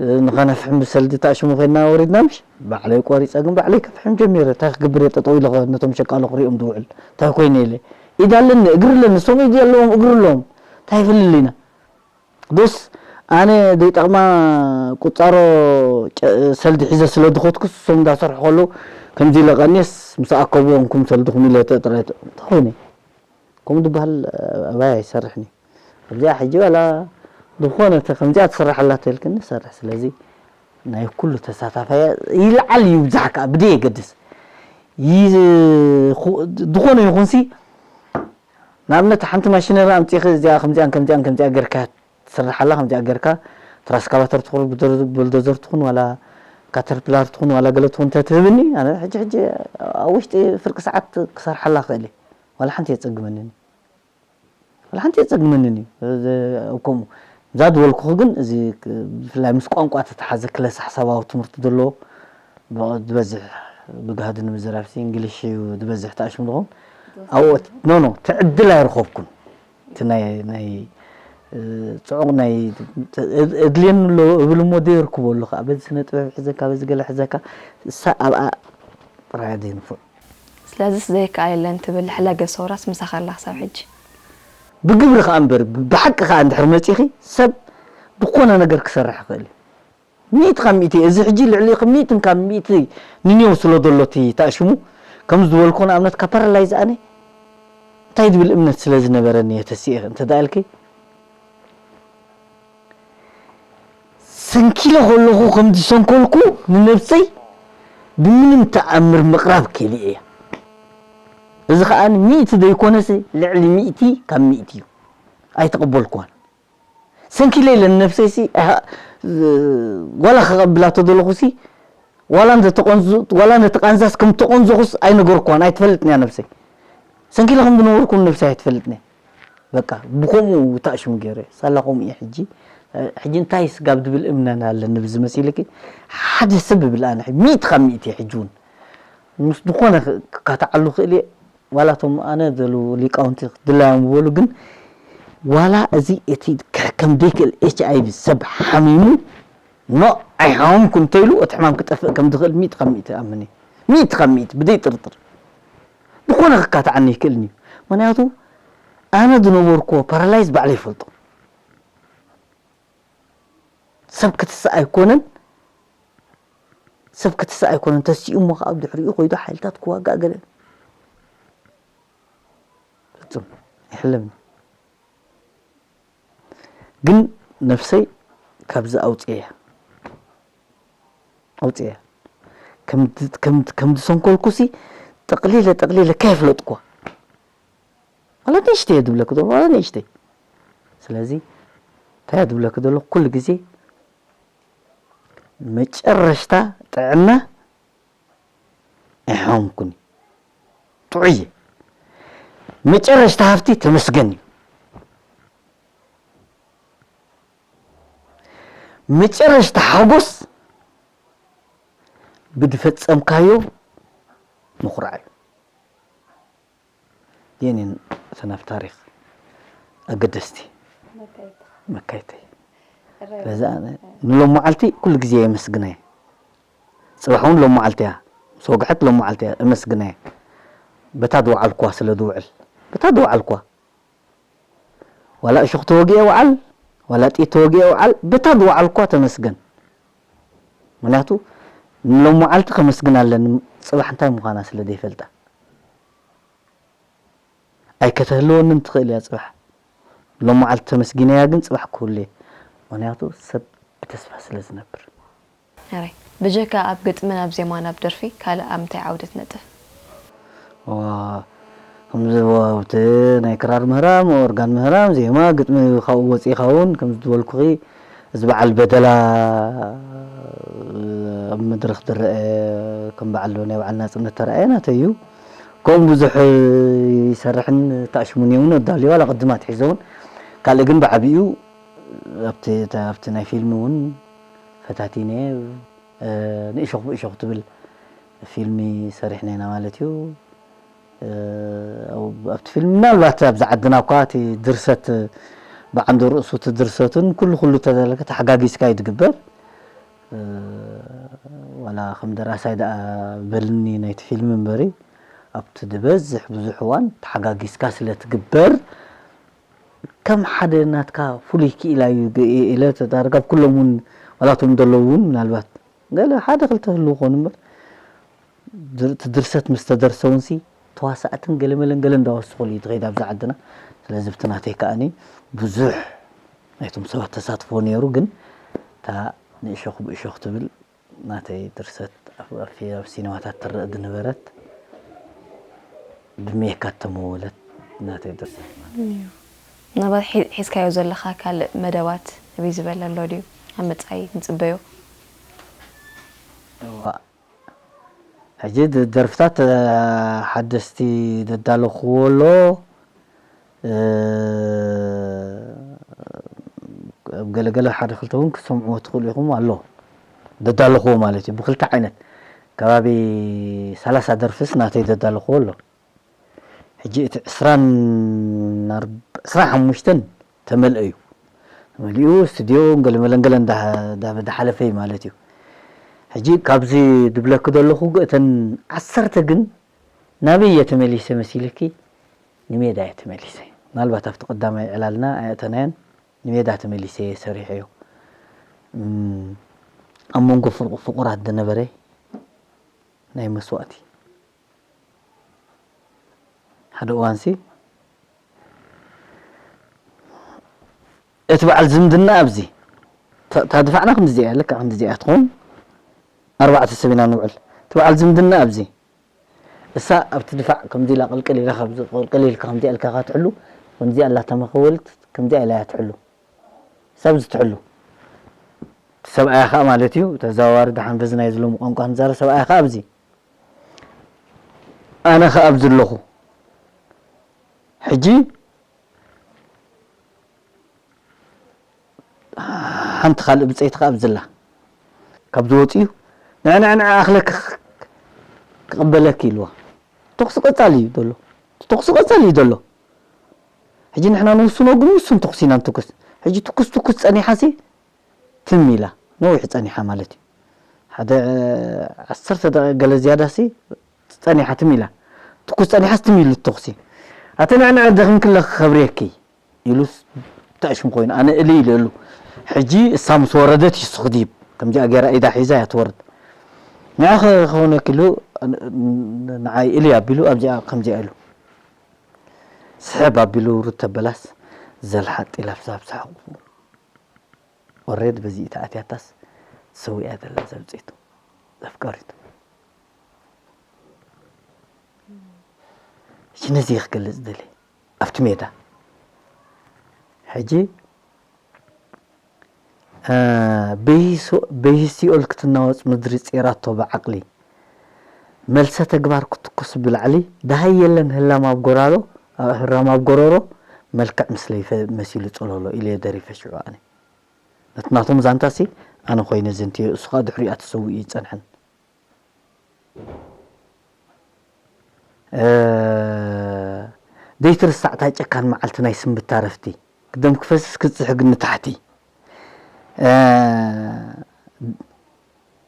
እ፣ ንኸነፍሕም ብሰልዲ ተኣሽሙ ኮይና ወሪድና ምሽ? ባዕለይ ቆሪፀ ግን ባዕለይ ከፍሕም ጀሚረ። እንታይ ክግብር እየ ጠጠው ኢለ ኸ ነቶም ሸቃሎ ክሪኦም ዝውዕል? እንታይ ኮይነ ኢለ? ኢድ ኣለኒ፣ እግሪ ኣለኒ፣ እሶም ኢድ ኣለዎም፣ እግሪ ኣለዎም። እንታይ ይፍልል ኢና? ዶስ ኣነ ዘይጠቕማ ቁፃሮ ጨ-፣ ሰልዲ ሒዘ ስለ ዝኸድኩስ እሶም እንዳሰርሑ ከለዉ ከምዚ ኢለ ቀንየስ ምስ ኣከብዎም ኩም ሰልድኹም ኢለ ተጥረ-፣ እንታይ ኮይነ? ከምኡ ዝበሃል ኣባይ ኣይሰርሕን እዩ። እዚኣ ሕጂ ዋላ ዝኾነ ተ-፣ ከምዚኣ ትስራሕ ኣላ ተልክኒ ሰርሕ። ስለዚ ናይ ኩሉ ተሳታፋይ ይልዓል ይብዛሕ ከኣ ብደይ የገድስ። ይኹ-፣ ዝኾነ ይኹንሲ ንኣብነት ሓንቲ ማሽነሪ ኣምጺእኺ እዚኣ ከምዚኣን ከምዚኣን ከምዚኣ ጌርካ ትስራሕ ኣላ፣ ከምዚኣ ጌርካ ትራስካባተር ትኹን ብደር-፣ ብልዶዘር ትኹን ዋላ ካተርፒላር ትኹን ዋላ ገለ ትኹን እንተትህብኒ ኣነ ሕጂ ሕጂ ኣብ ውሽጢ ፍርቂ ሰዓት ክሰርሓላ ክእል እየ። ዋላ ሓንቲ የጸግመንን እዩ። ዋላ ሓንቲ የጸግመንን እዩ። እዚ፣ ከምኡ እዛ ዝበልኩኺ ግን እዚ ክ-፣ ብፍላይ ምስ ቋንቋ ተተሓዘ ክለሳ ሓሳባዊ ትምህርቲ ዘለዎ ብ-፣ ዝበዝሕ ብጋህዲ ንምዝራብ ሲ እንግሊሽ እዩ ዝበዝሕ ተኣሽሙ ኣለኹም። ኣብኡ ኖ፣ ኖ፣ ትዕድል ኣይረኸብኩን። እቲ ናይ፣ ናይ፣ እ፣ ጽዑቕ ናይ እ-፣ እድልየኒ ኣሎ እብል እሞ ደየርክቦ ኣለኹ። በዚ ስነ ጥበብ ሕዘካ፣ በዚ ገለ ሕዘካ፣ እሳ ኣብኣ ጥራይ ደንፉዕ። ስለዚስ ዘይከኣል የለን ትብል ሕለገ ሰውራስ ምሳኻ ኣላ ክሳብ ሕጂ? ብግብሪ ከኣ እምበር፣ ብ-፣ ብሓቂ ከኣ እንድሕር መጺኺ፣ ሰብ ብኾነ ነገር ክሰርሕ ይኽእል እዩ። ሚእቲ ካብ ሚእቲ፣ እዚ ሕጂ ልዕሊ ሚእትን ካብ ሚእቲ ንኔው ስለ ዘሎ እቲ ተኣሽሙ፣ ከም ዝበልኩ ንኣብነት ካብ ፓራላይዝ ኣነ እንታይ ዝብል እምነት ስለ ዝነበረኒ እየ ተሲኤ እንተ ደኣ ኢልኪ፣ ሰንኪለ ከለኹ ከም ዝሰንከልኩ ንነብሰይ ብምንም ተኣምር ምቕራብ ከሊኤ እየ። እዚ ከኣ ሚእቲ ዘይኮነስ ልዕሊ ሚእቲ ካብ ሚእቲ እዩ። ኣይተቐበልኩዋን። ሰንኪለ ኢለ ንነብሰይሲ፣ ኣሃ፣ ዋላ ክቐብላ ተደለኹሲ፣ ዋላ እንተተቐንዙ-፣ ዋላ ነቲ ቃንዛስ ከም ተቐንዘኹስ ኣይነገርኩዋን፣ ኣይትፈልጥን እያ ነብሰይ። ሰንኪለ ከም ዝነበርኩ ነብሰይ ኣይትፈልጥን እያ። በቃ፣ ብኸምኡ ተኣሽሙ ገይረ። ሳላ ከምኡ እየ ሕጂ። ሕጂ እንታይ ስጋብ ዝብል እምነን ኣለኒ ብዚ መሲልኪ? ሓደ ሰብ እብል ኣነ፣ ሚእቲ ካብ ሚእቲ እየ ሕጂ እውን። ምስ ዝኾነ ክ-፣ ክካትዓሉ ክእል እየ። ዋላ እቶም ኣነ ዘሉ ሊቃውንቲ ድላዮም ዝበሉ ግን፣ ዋላ እዚ እቲ ክሕከም ዘይክእል ኤች ኣይ ቪ ሰብ ሓሚሙ፣ ኖ፣ ኣይሓመምኩን እንተኢሉ፣ እቲ ሕማም ክጠፍእ ከም ዝኽእል ሚእቲ ካብ ሚእቲ እኣምን እየ። ሚእቲ ካብ ሚእቲ፣ ብዘይ ጥርጥር። ዝኾነ ክካትዓኒ ይክእልን እዩ። ምኽንያቱ፣ ኣነ ዝነበርኩዎ ፓራላይዝ ባዕለይ ይፈልጦ። ሰብ ክትስእ ኣይኮነን፣ ሰብ ክትስእ ኣይኮነን፣ ተሲኡ እሞ ከዓ ኣብ ድሕሪኡ ኮይዱ ሓይልታት ክዋጋእ ገለ። ፍጹም ኣይሕለምን። ግን ነፍሰይ ካብዚ ኣውፅኤያ፣ ኣውፅኤያ። ከም፣ ከም፣ ከም ዝሰንኮልኩሲ ጠቕሊለ፣ ጠቕሊለ ከየፍለጥኩዋ። ዋላ ንእሽተይ እየ ዝብለኪ ዘሎ፣ ዋላ ንእሽተይ። ስለዚ እንታይ ዝብለኪ ዘሎ ኩሉ ግዜ መጨረሽታ ጥዕና ኣይሓምኩን ጥዑየ መጨረሽታ ሃፍቲ ተመስገን እዩ። መጨረሽታ ሓጎስ ብድፈጸምካዮ ምኹራዕ እዩ። የኔን ሰናፍ ታሪክ ኣገደስቲ መካይተይ። ስለዚ ኣነ ንሎም መዓልቲ ኩሉ ግዜ የመስግናየ። ጽባሕ እውን ሎም መዓልቲ እያ፣ ምስ ወግሐት ሎም መዓልቲ እያ እመስግናየ። በታ ዝወዓልኩዋ ስለ ዝውዕል፣ በታ ዝወዓልኩዋ ዋላ እሾኽ ተወጊኤ ውዓል፣ ዋላ ጥይት ተወጊኤ ውዓል፣ በታ ዝወዓልኳ ተመስገን። ምክንያቱ ንሎም መዓልቲ ከመስግን ኣለኒ፣ ጽባሕ እንታይ ምዃና ስለ ዘይፈልጣ። ኣይከተህልወንን ትኽእል እያ ጽባሕ። ሎም መዓልቲ ተመስጊነያ ግን ጽባሕ ክህሉ እየ። ምክንያቱ ሰብ ብተስፋ ስለ ዝነብር። ኣራይ ብጀካ ኣብ ግጥምን ኣብ ዜማን ኣብ ደርፊ ካልእ ኣብ ምንታይ ዓውዲ ትነጥፍ? ዋ ከምዚ ኣብቲ ናይ ክራር ምህራም ኦርጋን ምህራም ዜማ ግጥሚ ካብኡ ወፂእኻ እውን ከምዚ ዝበልኩኺ እዚ በዓል በደላ ኣብ መድረኽ ዝረአ ከም በዓል ናይ በዓል ናፅነት ተረኣየ ናተይ እዩ። ከምኡ ብዙሕ ይሰርሕን ተኣሽሙን እውን ኣዳልዩ ዋላ ቅድም ኣትሒዘ እውን ካልእ ግን ብዓብኡ ኣብቲ ናይ ፊልሚ እውን ፈታቲነ ንእሾኽ ብእሾኽ ትብል ፊልሚ ሰሪሕና ኢና ማለት እዩ። ኣብቲ ፊልም ምናልባት ኣብዚ ዓድና እኳ እቲ ድርሰት ብዓንዲ ርእሱ እቲ ድርሰቱን ኩሉ ኩሉ ተዘለከ ተሓጋጊዝካ እዩ ዝግበር። ዋላ ከም ደራሳይ ደኣ በልኒ ናይቲ ፊልም እምበሪ ኣብቲ ዝበዝሕ ብዙሕ እዋን ተሓጋጊዝካ ስለ ትግበር ከም ሓደ ናትካ ፍሉይ ክኢላ እዩ ኢለ ተዳርጋ ኣብ ኩሎም እውን ዋላቶም ዘለዉ እውን ምናልባት ገለ ሓደ ክልተ ህልው ኾኑ እምበር ድርሰት ምስ ተደርሰ እውን ሲ ተዋሳእትን ገለመለን ገለ እንዳወስኹሉ እዩ ትኸይድ ኣብዚ ዓድና። ስለዚ ብቲ ናተይ ከኣኒ ብዙሕ ናይቶም ሰባት ተሳትፎ ነይሩ፣ ግን እታ ንእሾኽ ብእሾኽ ትብል ናተይ ድርሰት ኣብ ሲነማታት ትረአ ዝነበረት ብሜካ እተመወለት ናተይ ድርሰት ማለት እዩ። ምናልባት ሒዝካዮ ዘለኻ ካልእ መደባት ህብይ ዝበለ ኣሎ ድዩ ኣብ መጻኢ ንጽበዮ? እዋእ ሕጂ ደርፍታት ሓደስቲ ዘዳለኽዎ ኣሎ። ኣብ ገለገለ ሓደ ክልተ እውን ክትሰምዕዎ ትኽእሉ ኢኹም ኣሎ ዘዳለኽዎ ማለት እዩ። ብክልተ ዓይነት ከባቢ ሰላሳ ደርፍስ ናተይ ዘዳለኽዎ ኣሎ። ሕጂ እቲ ዕስራን ዕስራን ሓሙሽተን ተመልአ እዩ። መሊኡ ስቱድዮ ገለመለንገለ እንዳሓለፈ እዩ ማለት እዩ። ሕጂ ካብዚ ድብለኪ ዘለኹ እተን ዓሰርተ ግን ናበይ እየ ተመሊሰ መሲልኪ? ንሜዳ እየ ተመሊሰ። ምናልባት ኣብቲ ቀዳማይ ዕላልና ኣየእተናዮን ንሜዳ ተመሊሰ እየ ሰሪሐዮ። ኣብ መንጎ ፍቁራት ዝነበረ ናይ መስዋእቲ ሓደ እዋንሲ እቲ በዓል ዝምድና ኣብዚ እታ ድፋዕና ከምዚ እያ ልክዕ ከምዚ እያ ትኸውን ኣርባዕተ ሰብ ኢና ንውዕል እቲ በዓል ዝምድና ኣብዚ እሳ ኣብቲ ድፋዕ ከምዚ ኢላ ቅልቅል ኢላ ካብዚ ቅልቅል ኢልካ ከምዚ ኢልካ ካትሕሉ ከምዚ ኣላ ተመኸወልት ከምዚ ኢላ እያ ትሕሉ ሰብ ዝትሕሉ ሰብኣያ ከዓ ማለት እዩ ተዘዋዋሪ ደሓን በዚ ናይ ዝለሙ ቋንቋ ንዛረብ ሰብኣያ ከዓ ኣብዚ ኣነ ከኣ ኣብዚ ኣለኹ ሕጂ ሓንቲ ካልእ ብፀይቲ ከኣ ኣብዚ ኣላ ካብ ዝወፅኡ ንዕንዕንዐ ኣኽለኪ ክቕበለኪ ኢልዋ ተኹሲ ቀፃሊ እዩ ዘሎ ተኹሲ ቀፃሊ እዩ ዘሎ ሕጂ ንሕና ንውስኖ ግን ውሱን ተኹሲ ኢና ንትኩስ ሕጂ ትኩስ ትኩስ ፀኒሓሲ ትም ኢላ ነዊሕ ፀኒሓ ማለት እዩ ሓደ ዓሰርተ ደቂቕ ገለ ዝያዳ ሲ ፀኒሓ ትም ኢላ ትኩስ ፀኒሓስ ትም ኢሉ ተኹሲ ኣተ ንዕንዐ ደኺምኪ ኣለኺ ከብርየኪ ኢሉስ ተእሽም ኮይኑ ኣነ እልይ ኢለሉ ሕጂ እሳ ምስ ወረደት ይስኽዲብ ከምዚኣ ገይራ ኢዳ ሒዛ እያ ትወርድ ንዓኸ ክኾነኪ ኢሉ ንዓይ እልይ ኣቢሉ ኣብዚኣ ከምዚኣ ኢሉ ስሕብ ኣቢሉ ሩት ተበላስ ዘልሓጥ ኢላ ብዛብ ሰሓቑ ወሬድ በዚ እታ ኣትያታስ ሰው ያደለ ዘብጽቱ ዘፍቀሪቱ እሺ ነዚ ክገልጽ ደለ ኣብቲ ሜዳ ሕጂ እ፣ በይህ ሶ-፣ በይህ ሲኦል ክትናወጽ ምድሪ ጼራቶ ብዓቕሊ። መልሰ ተግባር ክትኩስ ብላዕሊ፣ ደሃይ የለን ህላም ኣብ ጎራሮ፣ ህራም ኣብ ጎረሮ፣ መልክዕ ምስለይ ፈ-፣ መሲሉ ጸሎሎ ኢለ ደሪፈ ሽዑ ኣነ። ነቲ ናቶም ዛንታሲ ኣነ ኮይነ ዘንትዮ፣ እሱ ኸኣ ድሕሪኡ ተሰዊኡ ይጸንሐን። እ፣ ዘይትርሳዕ እታ ጨካን መዓልቲ ናይ ስንብታ ረፍቲ፣ ደም ክፈስስ ክጽሕግ ንታሕቲ። እ፣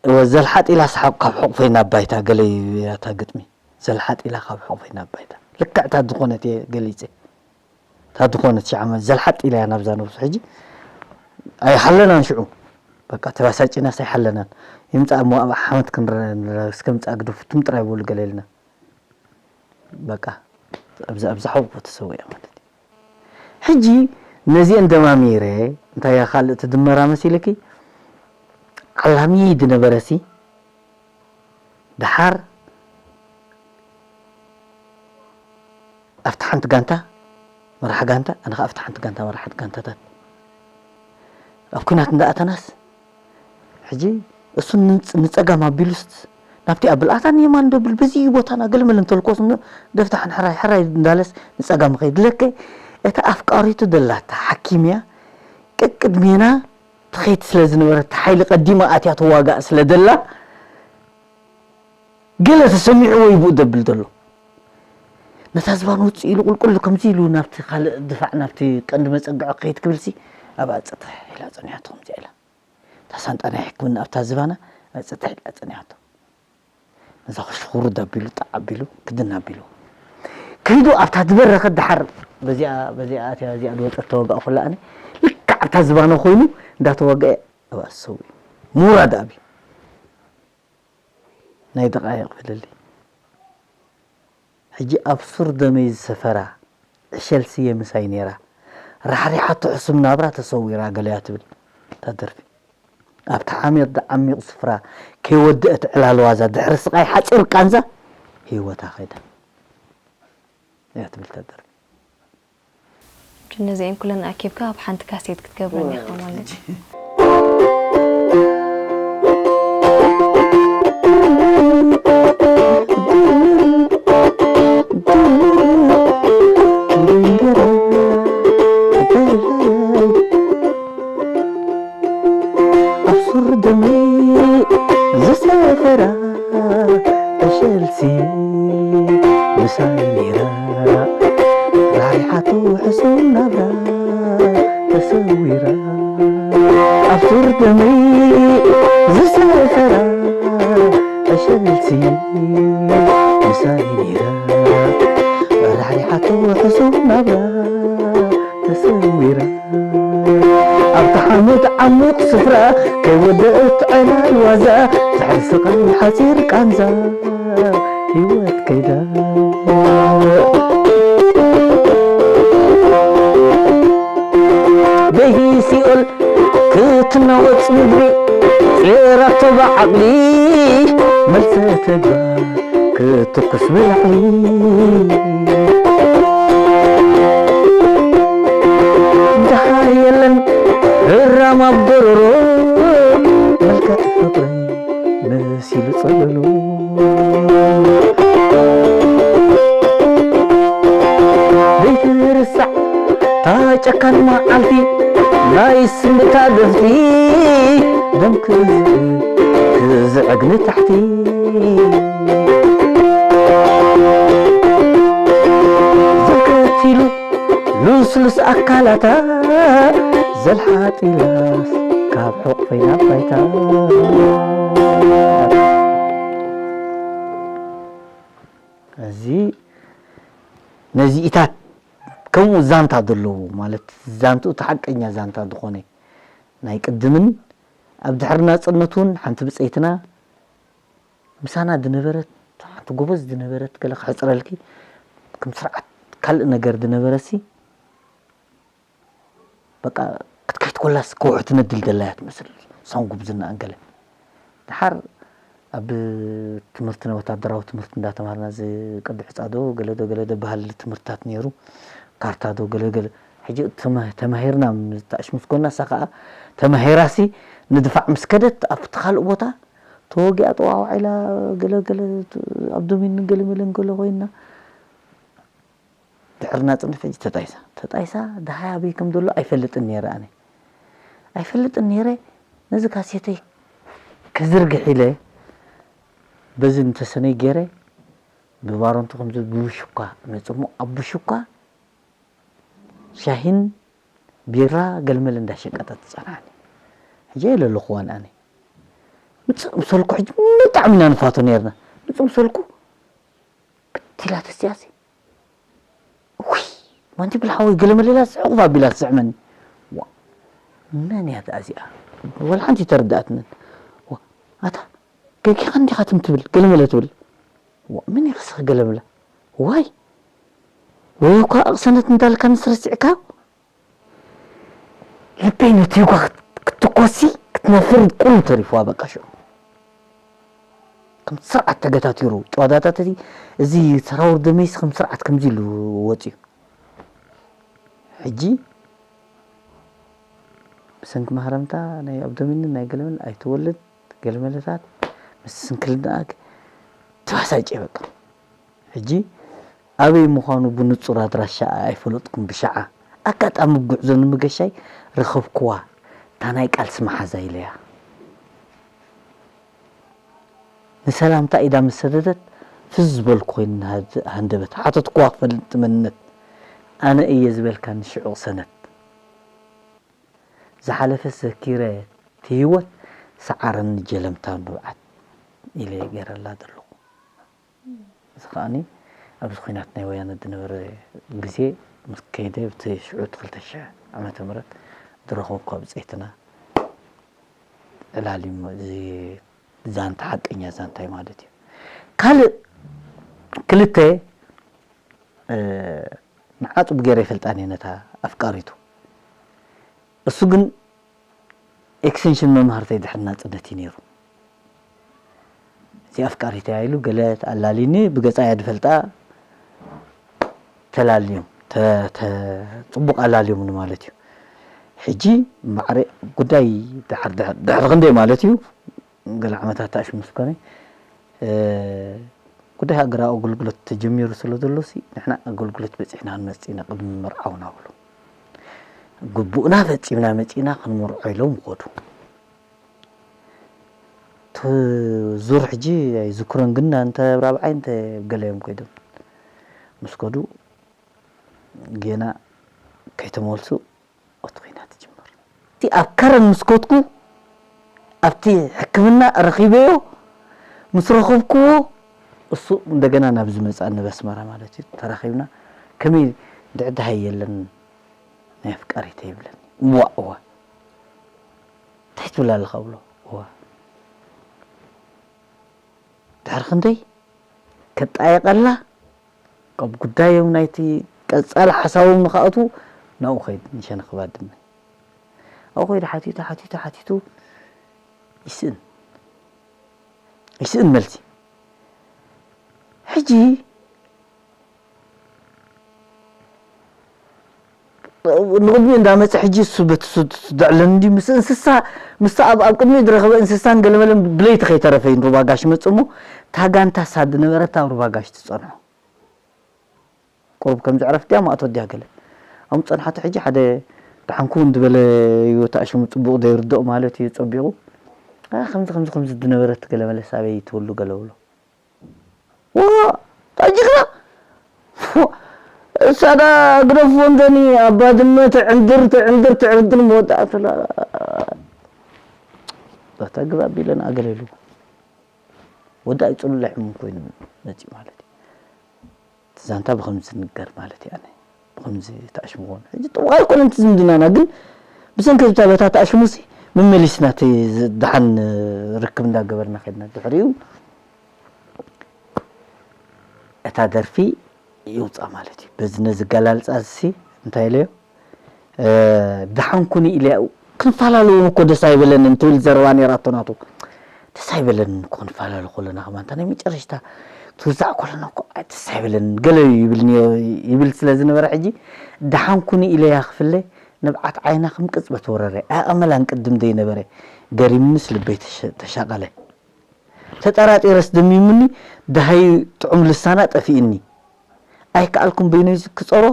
እወ፣ ዘልሓጥ ኢላ ሰሓቕ ካብ ሕቑፈይ ናብ ባይታ፣ ገለ እዩ እያ እታ ግጥሚ። ዘልሓጥ ኢላ ካብ ሕቑፈይ ናብ ባይታ። ልክዕ እታ ዝኾነት እየ ገሊጸ። እታ ዝኾነት ሺሕ ዓመት ዘልሓጥ ኢላ እያ ናብዛ ነብሱ። ሕጂ ኣይሓለናን ሽዑ። በቃ ተባሳጪናስ ኣይሓለናን። ይምጻእ እሞ ኣብ ሓመድ ክንረ-፣ ንረ-፣ እስከ ምጻእ ግደፉ ትም ጥራይ በሉ ገለ ኢልና። በቃ ኣብዛ፣ ኣብዛ ሓውቦ ተሰዊኣ ማለት እዩ። ሕጂ ነዚአን ደማሚረ እንታይ እያ ካልእ ትድመራ መሲልኪ? ዓላሚ ድነበረሲ ደሓር ኣብቲ ሓንቲ ጋንታ መራሕ ጋንታ፣ ኣነ ኸዓ ኣብቲ ሓንቲ ጋንታ መራሕቲ ጋንታታት ኣብ ኲናት እንዳኣተናስ፣ ሕጂ እሱ ንጽ-፣ ንጸጋም ኣቢሉስ ናብቲ ኣብል ኣታን የማን ደብል በዚ ቦታና ገለመለ እንተልኮስ እሞ ደፍታሕን ሕራይ ሕራይ እንዳለስ ንጸጋም ኸይድለከ እታ ኣፍቃሪቱ ደላታ ሓኪምያ ቀቅድሜና ትኸይድ ስለ ዝነበረት ሓይሊ ቀዲማ ኣትያ ትዋጋእ ስለ ደላ ገለ ተሰሚዕዎ እዩ ብኡ ደብል ዘሎ። ነታ ዝባን ውጽእ ኢሉ ቁልቁል ከምዚ ኢሉ ናብቲ ካልእ ድፋዕ ናብቲ ቀንዲ መጸግዒ ክኸይድ ክብልሲ ኣብኣ ጽጥሕ ኢላ ጸኒሓቶ ከምዚኣ ኢላ። እታ ሳንጣ ናይ ሕክምና ኣብታ ዝባና ኣብኣ ጽጥሕ ኢላ ጸኒሓቶ። ነዛ ክሽኹርድ ኣቢሉ ጣዕ ኣቢሉ ክድን ኣቢሉ። ከይዱ ኣብታ ዝበረኸት ደሓር በዚኣ፣ በዚኣ ኣትያ፣ በዚኣ ዝወጸት ተወጋእ ኩላ ኣነ። ልክዕ ኣብታ ዝባና ኮይኑ እንዳተወገአ ኣብኣ ተሰዊኡ። ምውራድ ኣብዩ። ናይ ደቓይቕ ፍልልይ። ሕጂ ኣብ ሱር ደመይ ዝሰፈራ ዕሸል ስየ ምሳይ ነይራ። ራሕሪሓቶ ሕሱም ናብራ ተሰዊራ ገለያ ትብል እታ ደርፊ። ኣብቲ ሓሜት ዓሚቕ ስፍራ ከይወደአት ዕላል ዋዛ ድሕሪ ስቓይ ሓጺር ቃንዛ ህይወታ ከይዳ እያ ትብል እታ ደርፊ። ነዚአን ኩለን ኣኪብካ ኣብ ሓንቲ ካሴት ክትገብረን ኢኻ ማለት እዩ። ኣብ ሱር ደመይ ዝሰፈራ ዕሸልሲ ምሳይ ነይራ ራሪሓቶ ሕሱም ናብራ ተሰዊራ ኣብ ሱር ደመይ ዝሰፈራ ዕሸልሲ ምሳይ ነይራ ራሪሓቶ ሕሱም ናብራ ተሰዊራ ኣብቲ ሓመድ ዓሚቕ ስፍራ ከይወደአት ዕላል ዋዛ ድሕሪ ስቓይ ሓፂር ቃንዛ ህይወት ከይዳ በይሂ ሲኦል ክትናወፅ ምድሪ ጼራቶ ብዓቕሊ መልሰ ተግባር ክትኩስ ብላዕሊ ደሓር የለን እራም ኣብ ጎረሮ መልክዕ ፍቕሪ መሲሉ ጸለሎ ዘይትርሳዕ እታ ጨካን መዓልቲ ናይ ስምታ ደፍቲ ደም ክዝዕግ ክዝዕግ ንታሕቲ ዘከቲሉ ልስሉስ ኣካላታ ዘልሓጢላስ ካብ ሕቑፈይ ናብ ባይታ እዚ ነዚኢታት ከምኡ ዛንታ ዘለዎ ማለት ዛንትኡ እቲ ሓቀኛ ዛንታ ዝኾነ ናይ ቅድምን ኣብ ድሕሪ ናፅነት እውን ሓንቲ ብፀይትና ምሳና ዝነበረት ሓንቲ ጎበዝ ዝነበረት ገለ ክሕፅረልኪ ከም ስርዓት ካልእ ነገር ዝነበረሲ በቃ ክትከይድ ኮላስ ከውሒ ትነድል ደላያ ትመስል እሳን ጉብዝናኣን ገለ ድሓር ኣብ ትምህርቲ ናይ ወታደራዊ ትምህርቲ እንዳተማርና እዚ ቅዲ ሕፃ ዶ ገለ ዶ ገለ ዶ በሃል ትምህርትታት ነይሩ ካርታ ዶ ገለ ገለ ሕጂ ተማ- ተማሂርና ምስ ተኣሽምስኮና እሳ ከዓ ተማሂራሲ ንድፋዕ ምስ ከደት ኣብቲ ካልእ ቦታ ተወጊኣ ጠዋዋዕ ኢላ ገለ ገለ ኣብ ዶሚን ገለ መለን ገለ ኮይና ድሕሪ ናፅነት ሕጂ ተጣይሳ ተጣይሳ ደሃይ ኣበይ ከም ዘሎ ኣይፈልጥን ነይረ ኣነ ኣይፈልጥን ነይረ ነዚ ካሴተይ ክዝርግሕ ኢለ በዚ ንተሰነይ ገይረ ብባሮንቱ ከምዚ ብብሽኳ መፅሞ ኣብ ብሽኳ ሻሂን ቢራ ገልመል እንዳሸቀጠት ትፀንሓኒ ሕጂ የለለኹዋን ኣነ ምፅእ ምሰልኩ ሕጂ ብጣዕሚ ኢና ንፋቶ ነርና ምፅእ ምሰልኩ ክትላ ተስያሲ ውይ ማንቲ ብልሓወይ ገለመል ኢላ ስሕቕ ባቢላ ትስዕመኒ ዋ መን እያ እዚኣ ወላ ሓንቲ ተረዳእትንን ዋ ኣታ ገጊኻ እንዲኻ ትም ትብል ገለመለ ትብል ዋ መን እያ ክስኽ ገለመለ ዋይ ወይ እኳ ኣቕሰነት እንዳልካ ንስረስዕካ ልበይ ነትዩካ ክትኮሲ ክትነፍር ቁሩብ ተሪፍዋ በቃ ሽዑ ከም ስርዓት ተገታቲሩ ጨዋታታት እዚ እዚ ሰራውር ደመይስ ከም ስርዓት ከምዚ ኢሉ ወፅዩ ሕጂ ብሰንኪ ማህረምታ ናይ ኣብዶሚንን ናይ ገለመል ኣይትወልድ ገለመለታት ምስ ስንክልና ተባሳጨ በቃ ሕጂ ኣበይ ምዃኑ ብንጹር ኣድራሻኣ ኣይፈለጥኩን ብሻዓ ኣጋጣሚ ጉዕዞ ንምገሻይ ረኸብክዋ እታ ናይ ቃልሲ መሓዛ ኢለያ ንሰላምታ ኢዳ ምስ ሰደደት ፍዝ ዝበልኩ ኮይኑ ሃንደበት ሓተትክዋ ክፈልጥ እቲ መንነት ኣነ እየ ዝበልካኒ ሽዑ ቅሰነት ዝሓለፈ ዘኪረ እቲ ህይወት ሰዓረኒ ጀለምታ ንብዓት ኢለ ገይረላ ዘለኹ እዚ ከዓኒ ኣብዚ ኲናት ናይ ወያነ ዝነበረ ግዜ ምስ ከይደ ብቲ ሽዑ እቲ ክልተ ሽሕ ዓመተ ምህረት ዝረኸብኳ ብፅሒትና ዕላል እዩ እዚ ዛንታ ሓቀኛ ዛንታ እዩ ማለት እዩ ካልእ ክልተ ንዓ ፅቡ ገይረ ይፈልጣን እየ ነታ ኣፍቃሪቱ እሱ ግን ኤክስቴንሽን መምሃርተይ ድሕሪ ናፅነት እዩ ነይሩ። እዚኣ ኣፍቃሪተይ እያ ኢሉ ገለ ኣላልዩኒ፣ ብገፃ እያ ዝፈልጣ፣ ተላልዮም፣ ተ-፣ ተ-፣ ፅቡቕ ኣላልዮምኒ ማለት እዩ። ሕጂ ማዕረ ጉዳይ ድሓር፣ ድሕሪ፣ ድሕሪ ክንደይ ማለት እዩ፣ ገለ ዓመታት ተኣሽሙ ምስ ኮነ፣ እ፣ ጉዳይ ሃገራዊ ኣገልግሎት ተጀሚሩ ስለ ዘሎ ሲ፣ ንሕና ኣገልግሎት በፂሕና ክንመፅእ ኢና ቅድሚ ምምርዓውና በሉ። ግቡእና ፈፂምና መፂእና ክንምርዖ ኢሎም ይኸዱ። እቲ ዙር ሕጂ ኣይዝክሮን፣ ግን እንተ ኣብ ራብዓይ እንተ ኣብ ገለ እዮም ከይዶም። ምስ ከዱ ጌና ከይተመልሱ እቲ ኲናት ይጅምር። እቲ ኣብ ከረን ምስ ከድኩ፣ ኣብቲ ሕክምና ረኺበዮ፣ ምስ ረኸብክዎ፣ እሱ እንደገና ናብዚ መጻእኒ፣ ናብ ኣስመራ ማለት እዩ። ተራኺብና፣ ከመይ ድዕድሃይ የለን ናይ ኣፍቃሪተይ ይብለኒ። እዋ፣ እዋ። እንታይ ትብል ኣለኻ ብሎ። እዋ። ድሕሪ ክንደይ ከጣየቐላ፣ ካብ ጉዳዮም ናይቲ ቀጻሊ ሓሳቦም ንኽኣትዉ ናብኡ ኸይዱ፣ ንሸነኽ ባድመ። ኣብኡ ኸይዱ ሓቲቱ፣ ሓቲቱ፣ ሓቲቱ፣ ይስእን። ይስእን መልሲ። ሕጂ ንቕድሚኡ እንዳመጸ ሕጂ እሱ በቲ ሱ-፣ ሱ-፣ ዘዕለኒ እንድዩ ምስ እንስሳ፣ ምስታ ኣብ፣ ኣብ ቅድሚኡ ዝረኸበ እንስሳን ገለመለን ብለይቲ ከይተረፈ እዩ ንሩባ ጋሽ መጽእ እሞ፣ እታ ጋንታ እሳ ዝነበረት ኣብ ሩባ ጋሽ ትጸንሖ። ቁሩብ ከም ዘዕረፍት ድያ ማእቶ ድያ ገለ። ኣብ ምጸንሓቶ ሕጂ ሓደ ደሓንኩ እውን ዝበለ እዩ፣ እቲ ኣሽሙ ጽቡቕ ዘይርድኦ ማለት እዩ ጸቢቑ። ኣ፣ ከምዚ፣ ከምዚ፣ ከምዚ ዝነበረት ገለመለስ ኣበይ ትህሉ ገለ ብሎ። ዋ፣ እታ ጅግና! እሳ ደኣ ግደፍዎ እንተኒ፣ ኣብ ባድመ ትዕንድር፣ ትዕንድር፣ ትዕንድር መወዳእትኡ እታ ግባ ኣቢለን ኣገለሉ። ወዲ ኣይጽሉል ኣይሕሙም ኮይኑ መጺኡ ማለት እዩ። እቲ ዛንታ ብኸምዚ ዝንገር ማለት እዩ፣ ኣነ ብኸምዚ ተኣሽምዎ። ሕጂ ጥቡቕ ኣይኮነን እቲ ዝምድናና፣ ግን ብሰንኪ እታ በታ ተኣሽሙሲ መመሊስና እቲ ዝ-፣ ደሓን ርክብ እንዳገበርና ከድና። ድሕሪኡ እታ ደርፊ ይውጻእ ማለት እዩ። በዚ ነዚ ገላልጻ እዚ እንታይ ኢለዮ? እ፣ ደሓን ኩኒ ኢለያ፣ ክንፈላለዎም እኮ ደስ ኣይበለንን ትብል ዘረባ ነይራቶ ናቱ። ደስ ኣይበለንን እኮ ክንፈላለ ከለና ከማን፣ እታ ናይ መጨረሽታ ትውዛዕ ከለና እኮ ኣይትስ ኣይበለንን፣ ገለ ይብል ነይሩ፣ ይብል ስለ ዝነበረ፣ ሕጂ ደሓንኩኒ ኢለያ ክፍለ፣ ንብዓት ዓይና ከም ቅጽበት ወረረ። ኣእመላን ቅድም ዘይነበረ ገሪምንስ ልበይ ተሸ-፣ ተሻቐለ። ተጠራጢረስ ደሚሙኒ፣ ደሃይ ጥዑም ልሳና ጠፊእኒ። ኣይከኣልኩም በይነይ ክጸሮ፣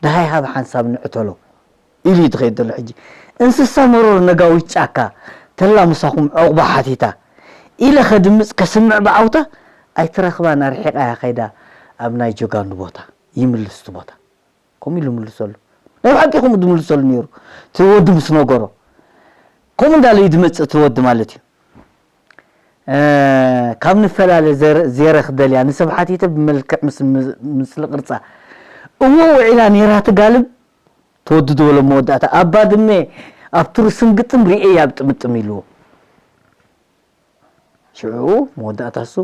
ደሃይ ሃብ ሓንሳብ ንዕተሎ ኢሉ እዩ ዝኸይድ ዘሎ። ሕጂ እንስሳ መሮር ነጋዊት ጫካ ተላ ምሳኹም ዕቑባ ሓቲታ ኢለ ከድምጽ ከስምዕ ብዓውታ ኣይትረኽባን ኣርሒቓ እያ ከይዳ ኣብ ናይ ጀጋኑ ቦታ ይምልስ እቲ ቦታ። ከምኡ ኢሉ ምልሰሉ። ናይ ብሓቂ ከምኡ ድምልሰሉ ነይሩ። እቲ ወዲ ምስ ነገሮ። ከምኡ እንዳለ እዩ ድመጽእ እቲ ወዲ ማለት እዩ። እ፣ ካብ ንፈላለ ዘረ-፣ ዜረ ክደልያ ንሰብ ሓቲተ ብመልክዕ ምስ-፣ ምስ-፣ ምስሊ ቅርጻ እሞ ውዒላ ነይራ ትጋልብ። ተወዲ ዝበሎ መወዳእታ ኣብ ባድመ ኣብ ቱርስን ግጥም ርእየ ኣብ ጥምጥም ኢልዎ። ሽዑ መወዳእታ እሱ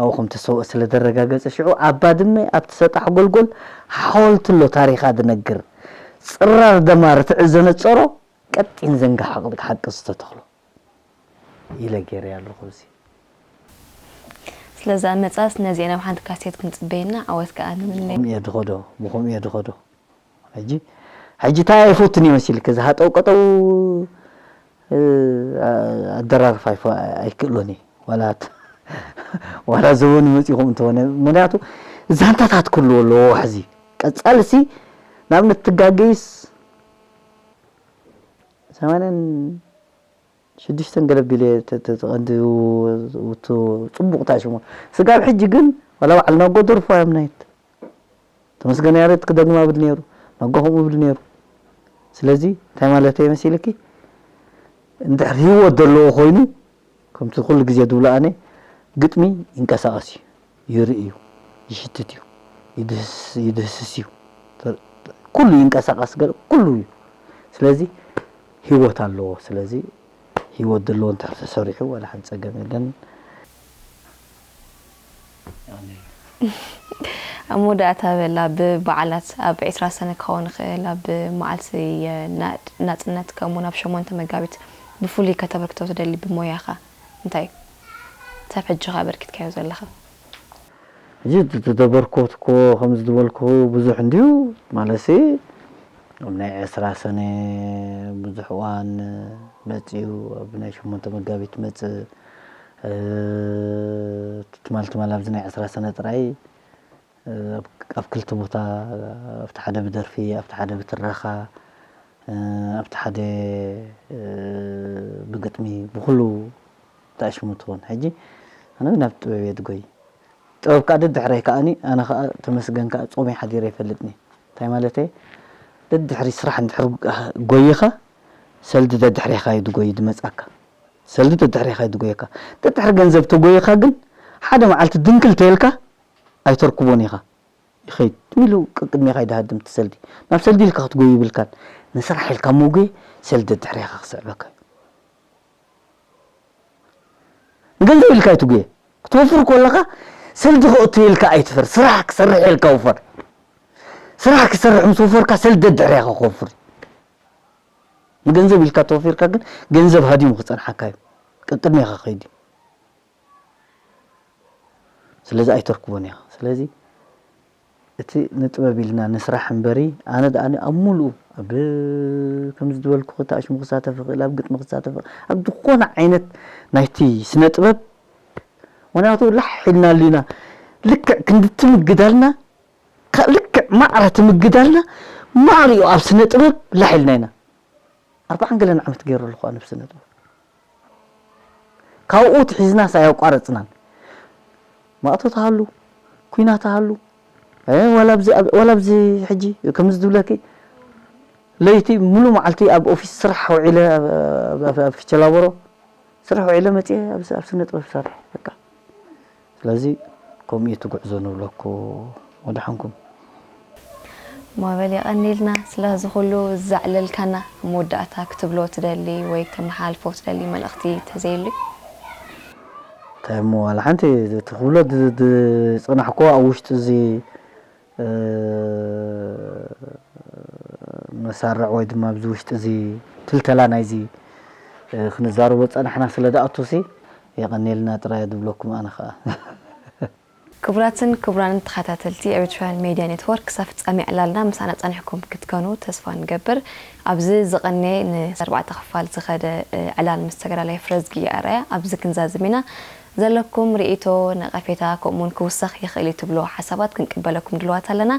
ኣብኡ ከም ተሰውአ ስለ ደረጋገጸ ሽዑ ኣብ ባድመ ኣብቲ ሰጣሕ ጎልጎል ሓወልቲ ኣሎ ታሪኻ ዝነግር ጽራር ደማ ርትዒ ዘነጸሮ ቀጢን ዘንጋ ሓቂ፣ ሓቂ ዝተተኽሎ ኢለ ገይረ ኣለኹ። እዚ ስለዛ መጻስ ነዚአን ኣብ ሓንቲ ካሴት ክንጽበየና ዓወት ከኣ ንምነ። ብኸምኡ እየ ድኸዶ፣ ብኸምኡ እየ ድኸዶ። ሕጂ፣ ሕጂ እንታይ ኣይፈቱን እየ መሲልክ፣ እዚ ሃጠው ቀጠው፣ እ፣ ኣደራርፋ ኣይፈ-፣ ኣይክእሎን እየ። ዋላ ት-፣ ዋላ ዘበኑ መጺኹም እንተኾነ፣ ምኽንያቱ ዛንታታት ክህልዎ ኣለዎ ዋሕዚ። ቀጻልሲ፣ ንኣብነት ትጋገይስ ሰማንያን ሽዱሽተን ገለ ቢለ ተ-፣ ተ-፣ ተቐንዲ ውቱ ጽቡቕ ታሽሙ። ስጋብ ሕጂ ግን ዋላ በዓል ናጎ ደርፎ እዮም ናይት። ተመስገን ያሬድ ክደግማ ብል ነይሩ። ናጎ ከምኡ ብል ነይሩ። ስለዚ እንታይ ማለት እየ መሲልኪ? እንድሕር ህይወት ዘለዎ ኮይኑ፣ ከምቲ ኩሉ ግዜ ድብሎ ኣነ፣ ግጥሚ ይንቀሳቐስ እዩ፣ ይርኢ እዩ፣ ይሽትት እዩ፣ ይድህስ-፣ ይድህስስ እዩ። ተ-፣ ኩሉ ይንቀሳቐስ፣ ገለ ኩሉ እዩ። ስለዚ ህይወት ኣለዎ። ስለዚ ህይወት ዘለዎ እንድሕር ተሰሪሑ ዋላ ሓንቲ ጸገም የለን። ኣብ መወዳእታ በላ ብበዓላት ኣብ ዕስራ ሰነ ክኸውን ይኽእል፣ ኣብ መዓልቲ የ-፣ ና-፣ ናጽነት ከምኡውን ኣብ ሸሞንተ መጋቢት ብፍሉይ ከተበርክቶ ትደሊ ብሞያኻ እንታይ እዩ? ክሳብ ሕጂ ከ ኣበርኪትካዮ ዘለኻ? ሕጂ እቲ ተበርኮትኮ ከምዚ ዝበልኩ ብዙሕ እንድዩ፣ ማለትሲ ኣብ ናይ ዕስራ ሰነ ብዙሕ እዋን መጺኡ፣ ኣብ ናይ ሸሞንተ መጋቢት መጽእ፣ እ፣ ትማል ትማል ኣብዚ ናይ ዕስራ ሰነ ጥራይ፣ እ፣ ኣብ፣ ኣብ ክልተ ቦታ፣ ኣብቲ ሓደ ብደርፊ፣ ኣብቲ ሓደ ብትረኻ፣ እ፣ ኣብቲ ሓደ፣ እ፣ ብግጥሚ፣ ብኹሉ ተኣሽሙ ትኾን። ሕጂ ኣነ ናብ ጥበብ እየ ዝጎይ። ጥበብ ከኣ ደድሕረይ ከኣኒ፣ ኣነ ከኣ ተመስገን ከኣ ጾመይ ሓዲረ ኣይፈልጥን እየ። እንታይ ማለተይ? ደድሕሪ ስራሕ እንድሕር ጎይኻ፣ ሰልዲ ደድሕሬኻ እዩ ዝጎይ ዝመጽኣካ። ሰልዲ ደድሕሬኻ እዩ ዝጎየካ። ደድሕሪ ገንዘብ ተጎይኻ ግን፣ ሓደ መዓልቲ ድንክል ተይልካ ኣይተርክቦን ኢኻ። ይኸይድ ኢሉ ቅድሜኻ ይድሃድም እቲ ሰልዲ። ናብ ሰልዲ ኢልካ ክትጎይ ይብልካን። ንስራሕ ኢልካ መጉየ፣ ሰልዲ ደድሕሬኻ ክስዕበካ እዩ። ንገንዘብ ኢልካ ኣይትጉየ። ክትወፍር ከለኻ ሰልዲ ከእቱ ኢልካ ኣይትፈር። ስራሕ ክሰርሕ ኢልካ ውፈር። ስራሕ ክሰርሕ ምስ ወፈርካ ሰልዲ ደድሕሬኻ ክወፍር እዩ። ንገንዘብ ኢልካ ተወፊርካ ግን ገንዘብ ሃዲሙ ክጸንሓካ እዩ። ቀቅድሜኻ ክኸይድ እዩ። ስለዚ ኣይተርክቦን ኢኻ። ስለዚ እቲ ንጥበብ ኢልና ንስራሕ እምበሪ፣ ኣነ ደኣ ኣብ ሙሉኡ፣ ኣብ ከምዚ ዝበልኩ ክተኣሽሙ ክሳተፍ እኽእል፣ ኣብ ግጥሚ ክሳተፍ እኽእል፣ ኣብ ዝኾነ ዓይነት ናይቲ ስነ ጥበብ፣ ምኽንያቱ ላሕ ኢልና ኣሊና፣ ልክዕ ክንዲ ትምግዳልና፣ ካ-፣ ልክዕ ማዕረ ትምግዳልና፣ ማዕሪኡ ኣብ ስነ ጥበብ ላሕ ኢልና ኢና። ኣርባዓን ገለን ዓመት ገይሩ ኣለኹ ኣነ ብስነ ጥበብ። ካብኡ ትሒዝናስ ኣየቋረጽናን። ማእቶት ሃሉ፣ ኲናት ሃሉ፣ እ፣ ዋላ ኣብዚ ኣብ-፣ ዋላ ኣብዚ ሕጂ ከምዚ ዝብለኪ፣ ለይቲ ሙሉ መዓልቲ ኣብ ኦፊስ ስራሕ ውዒለ፣ ኣብ፣ ኣብ፣ ኣብ፣ ኣብ ፊቸላቦሮ ስራሕ ውዒለ መጽየ ኣብ፣ ኣብ ስነ ጥበብ ሰርሕ፣ በቃ። ስለዚ ከምኡ እዩ እቲ ጉዕዞ ንብለኩ። ወደሓንኩም። ማበል የቐኒልና ስለዚ ኩሉ ዘዕለልካና። ኣብ መወዳእታ ክትብሎ ትደሊ ወይ ክተመሓላልፎ ትደሊ መልእኽቲ ተዘይሉ? እንታይ እሞ ዋላ ሓንቲ እቲ ክብሎ ድ-፣ ድ-፣ ዝጸናሕኩዎ ኣብ ውሽጢ እዚ፣ እ፣ መሳርዕ ወይ ድማ ኣብዚ ውሽጢ እዚ ትልተላ ናይዚ፣ እ፣ ክንዛረቦ ዝጸናሕና ስለ ዝኣቱሲ የቐኒልና ጥራይ ድብለኩም ኣነ ኸኣ። እኮ ክቡራትን ክቡራንን ተኸታተልቲ ኤሪትራን ሜድያ ኔትወርክ፣ ክሳብ ፍጻሜ ዕላልና ምሳና ጸኒሕኩም ክትከኑ ተስፋ ንገብር። ኣብዚ ዝቐነየ ንኣርባዕተ ክፋል ዝኸደ ዕላል ምስ ተጋዳላይ ፍረዝጊ ኣርኣያ ኣብዚ ክንዛዝም ኢና። ዘለኩም ርእይቶ፣ ነቐፌታ፣ ከምኡውን ክውሰኽ ይኽእል እዩ ትብሎ ሓሳባት ክንቅበለኩም ድልዋት ኣለና።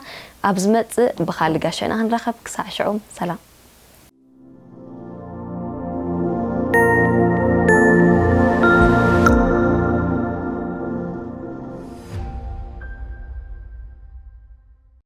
ኣብ ዝመጽእ ብኻልእ ጋሻ ኢና ክንራኸብ። ክሳዕ ሽዑ ሰላም።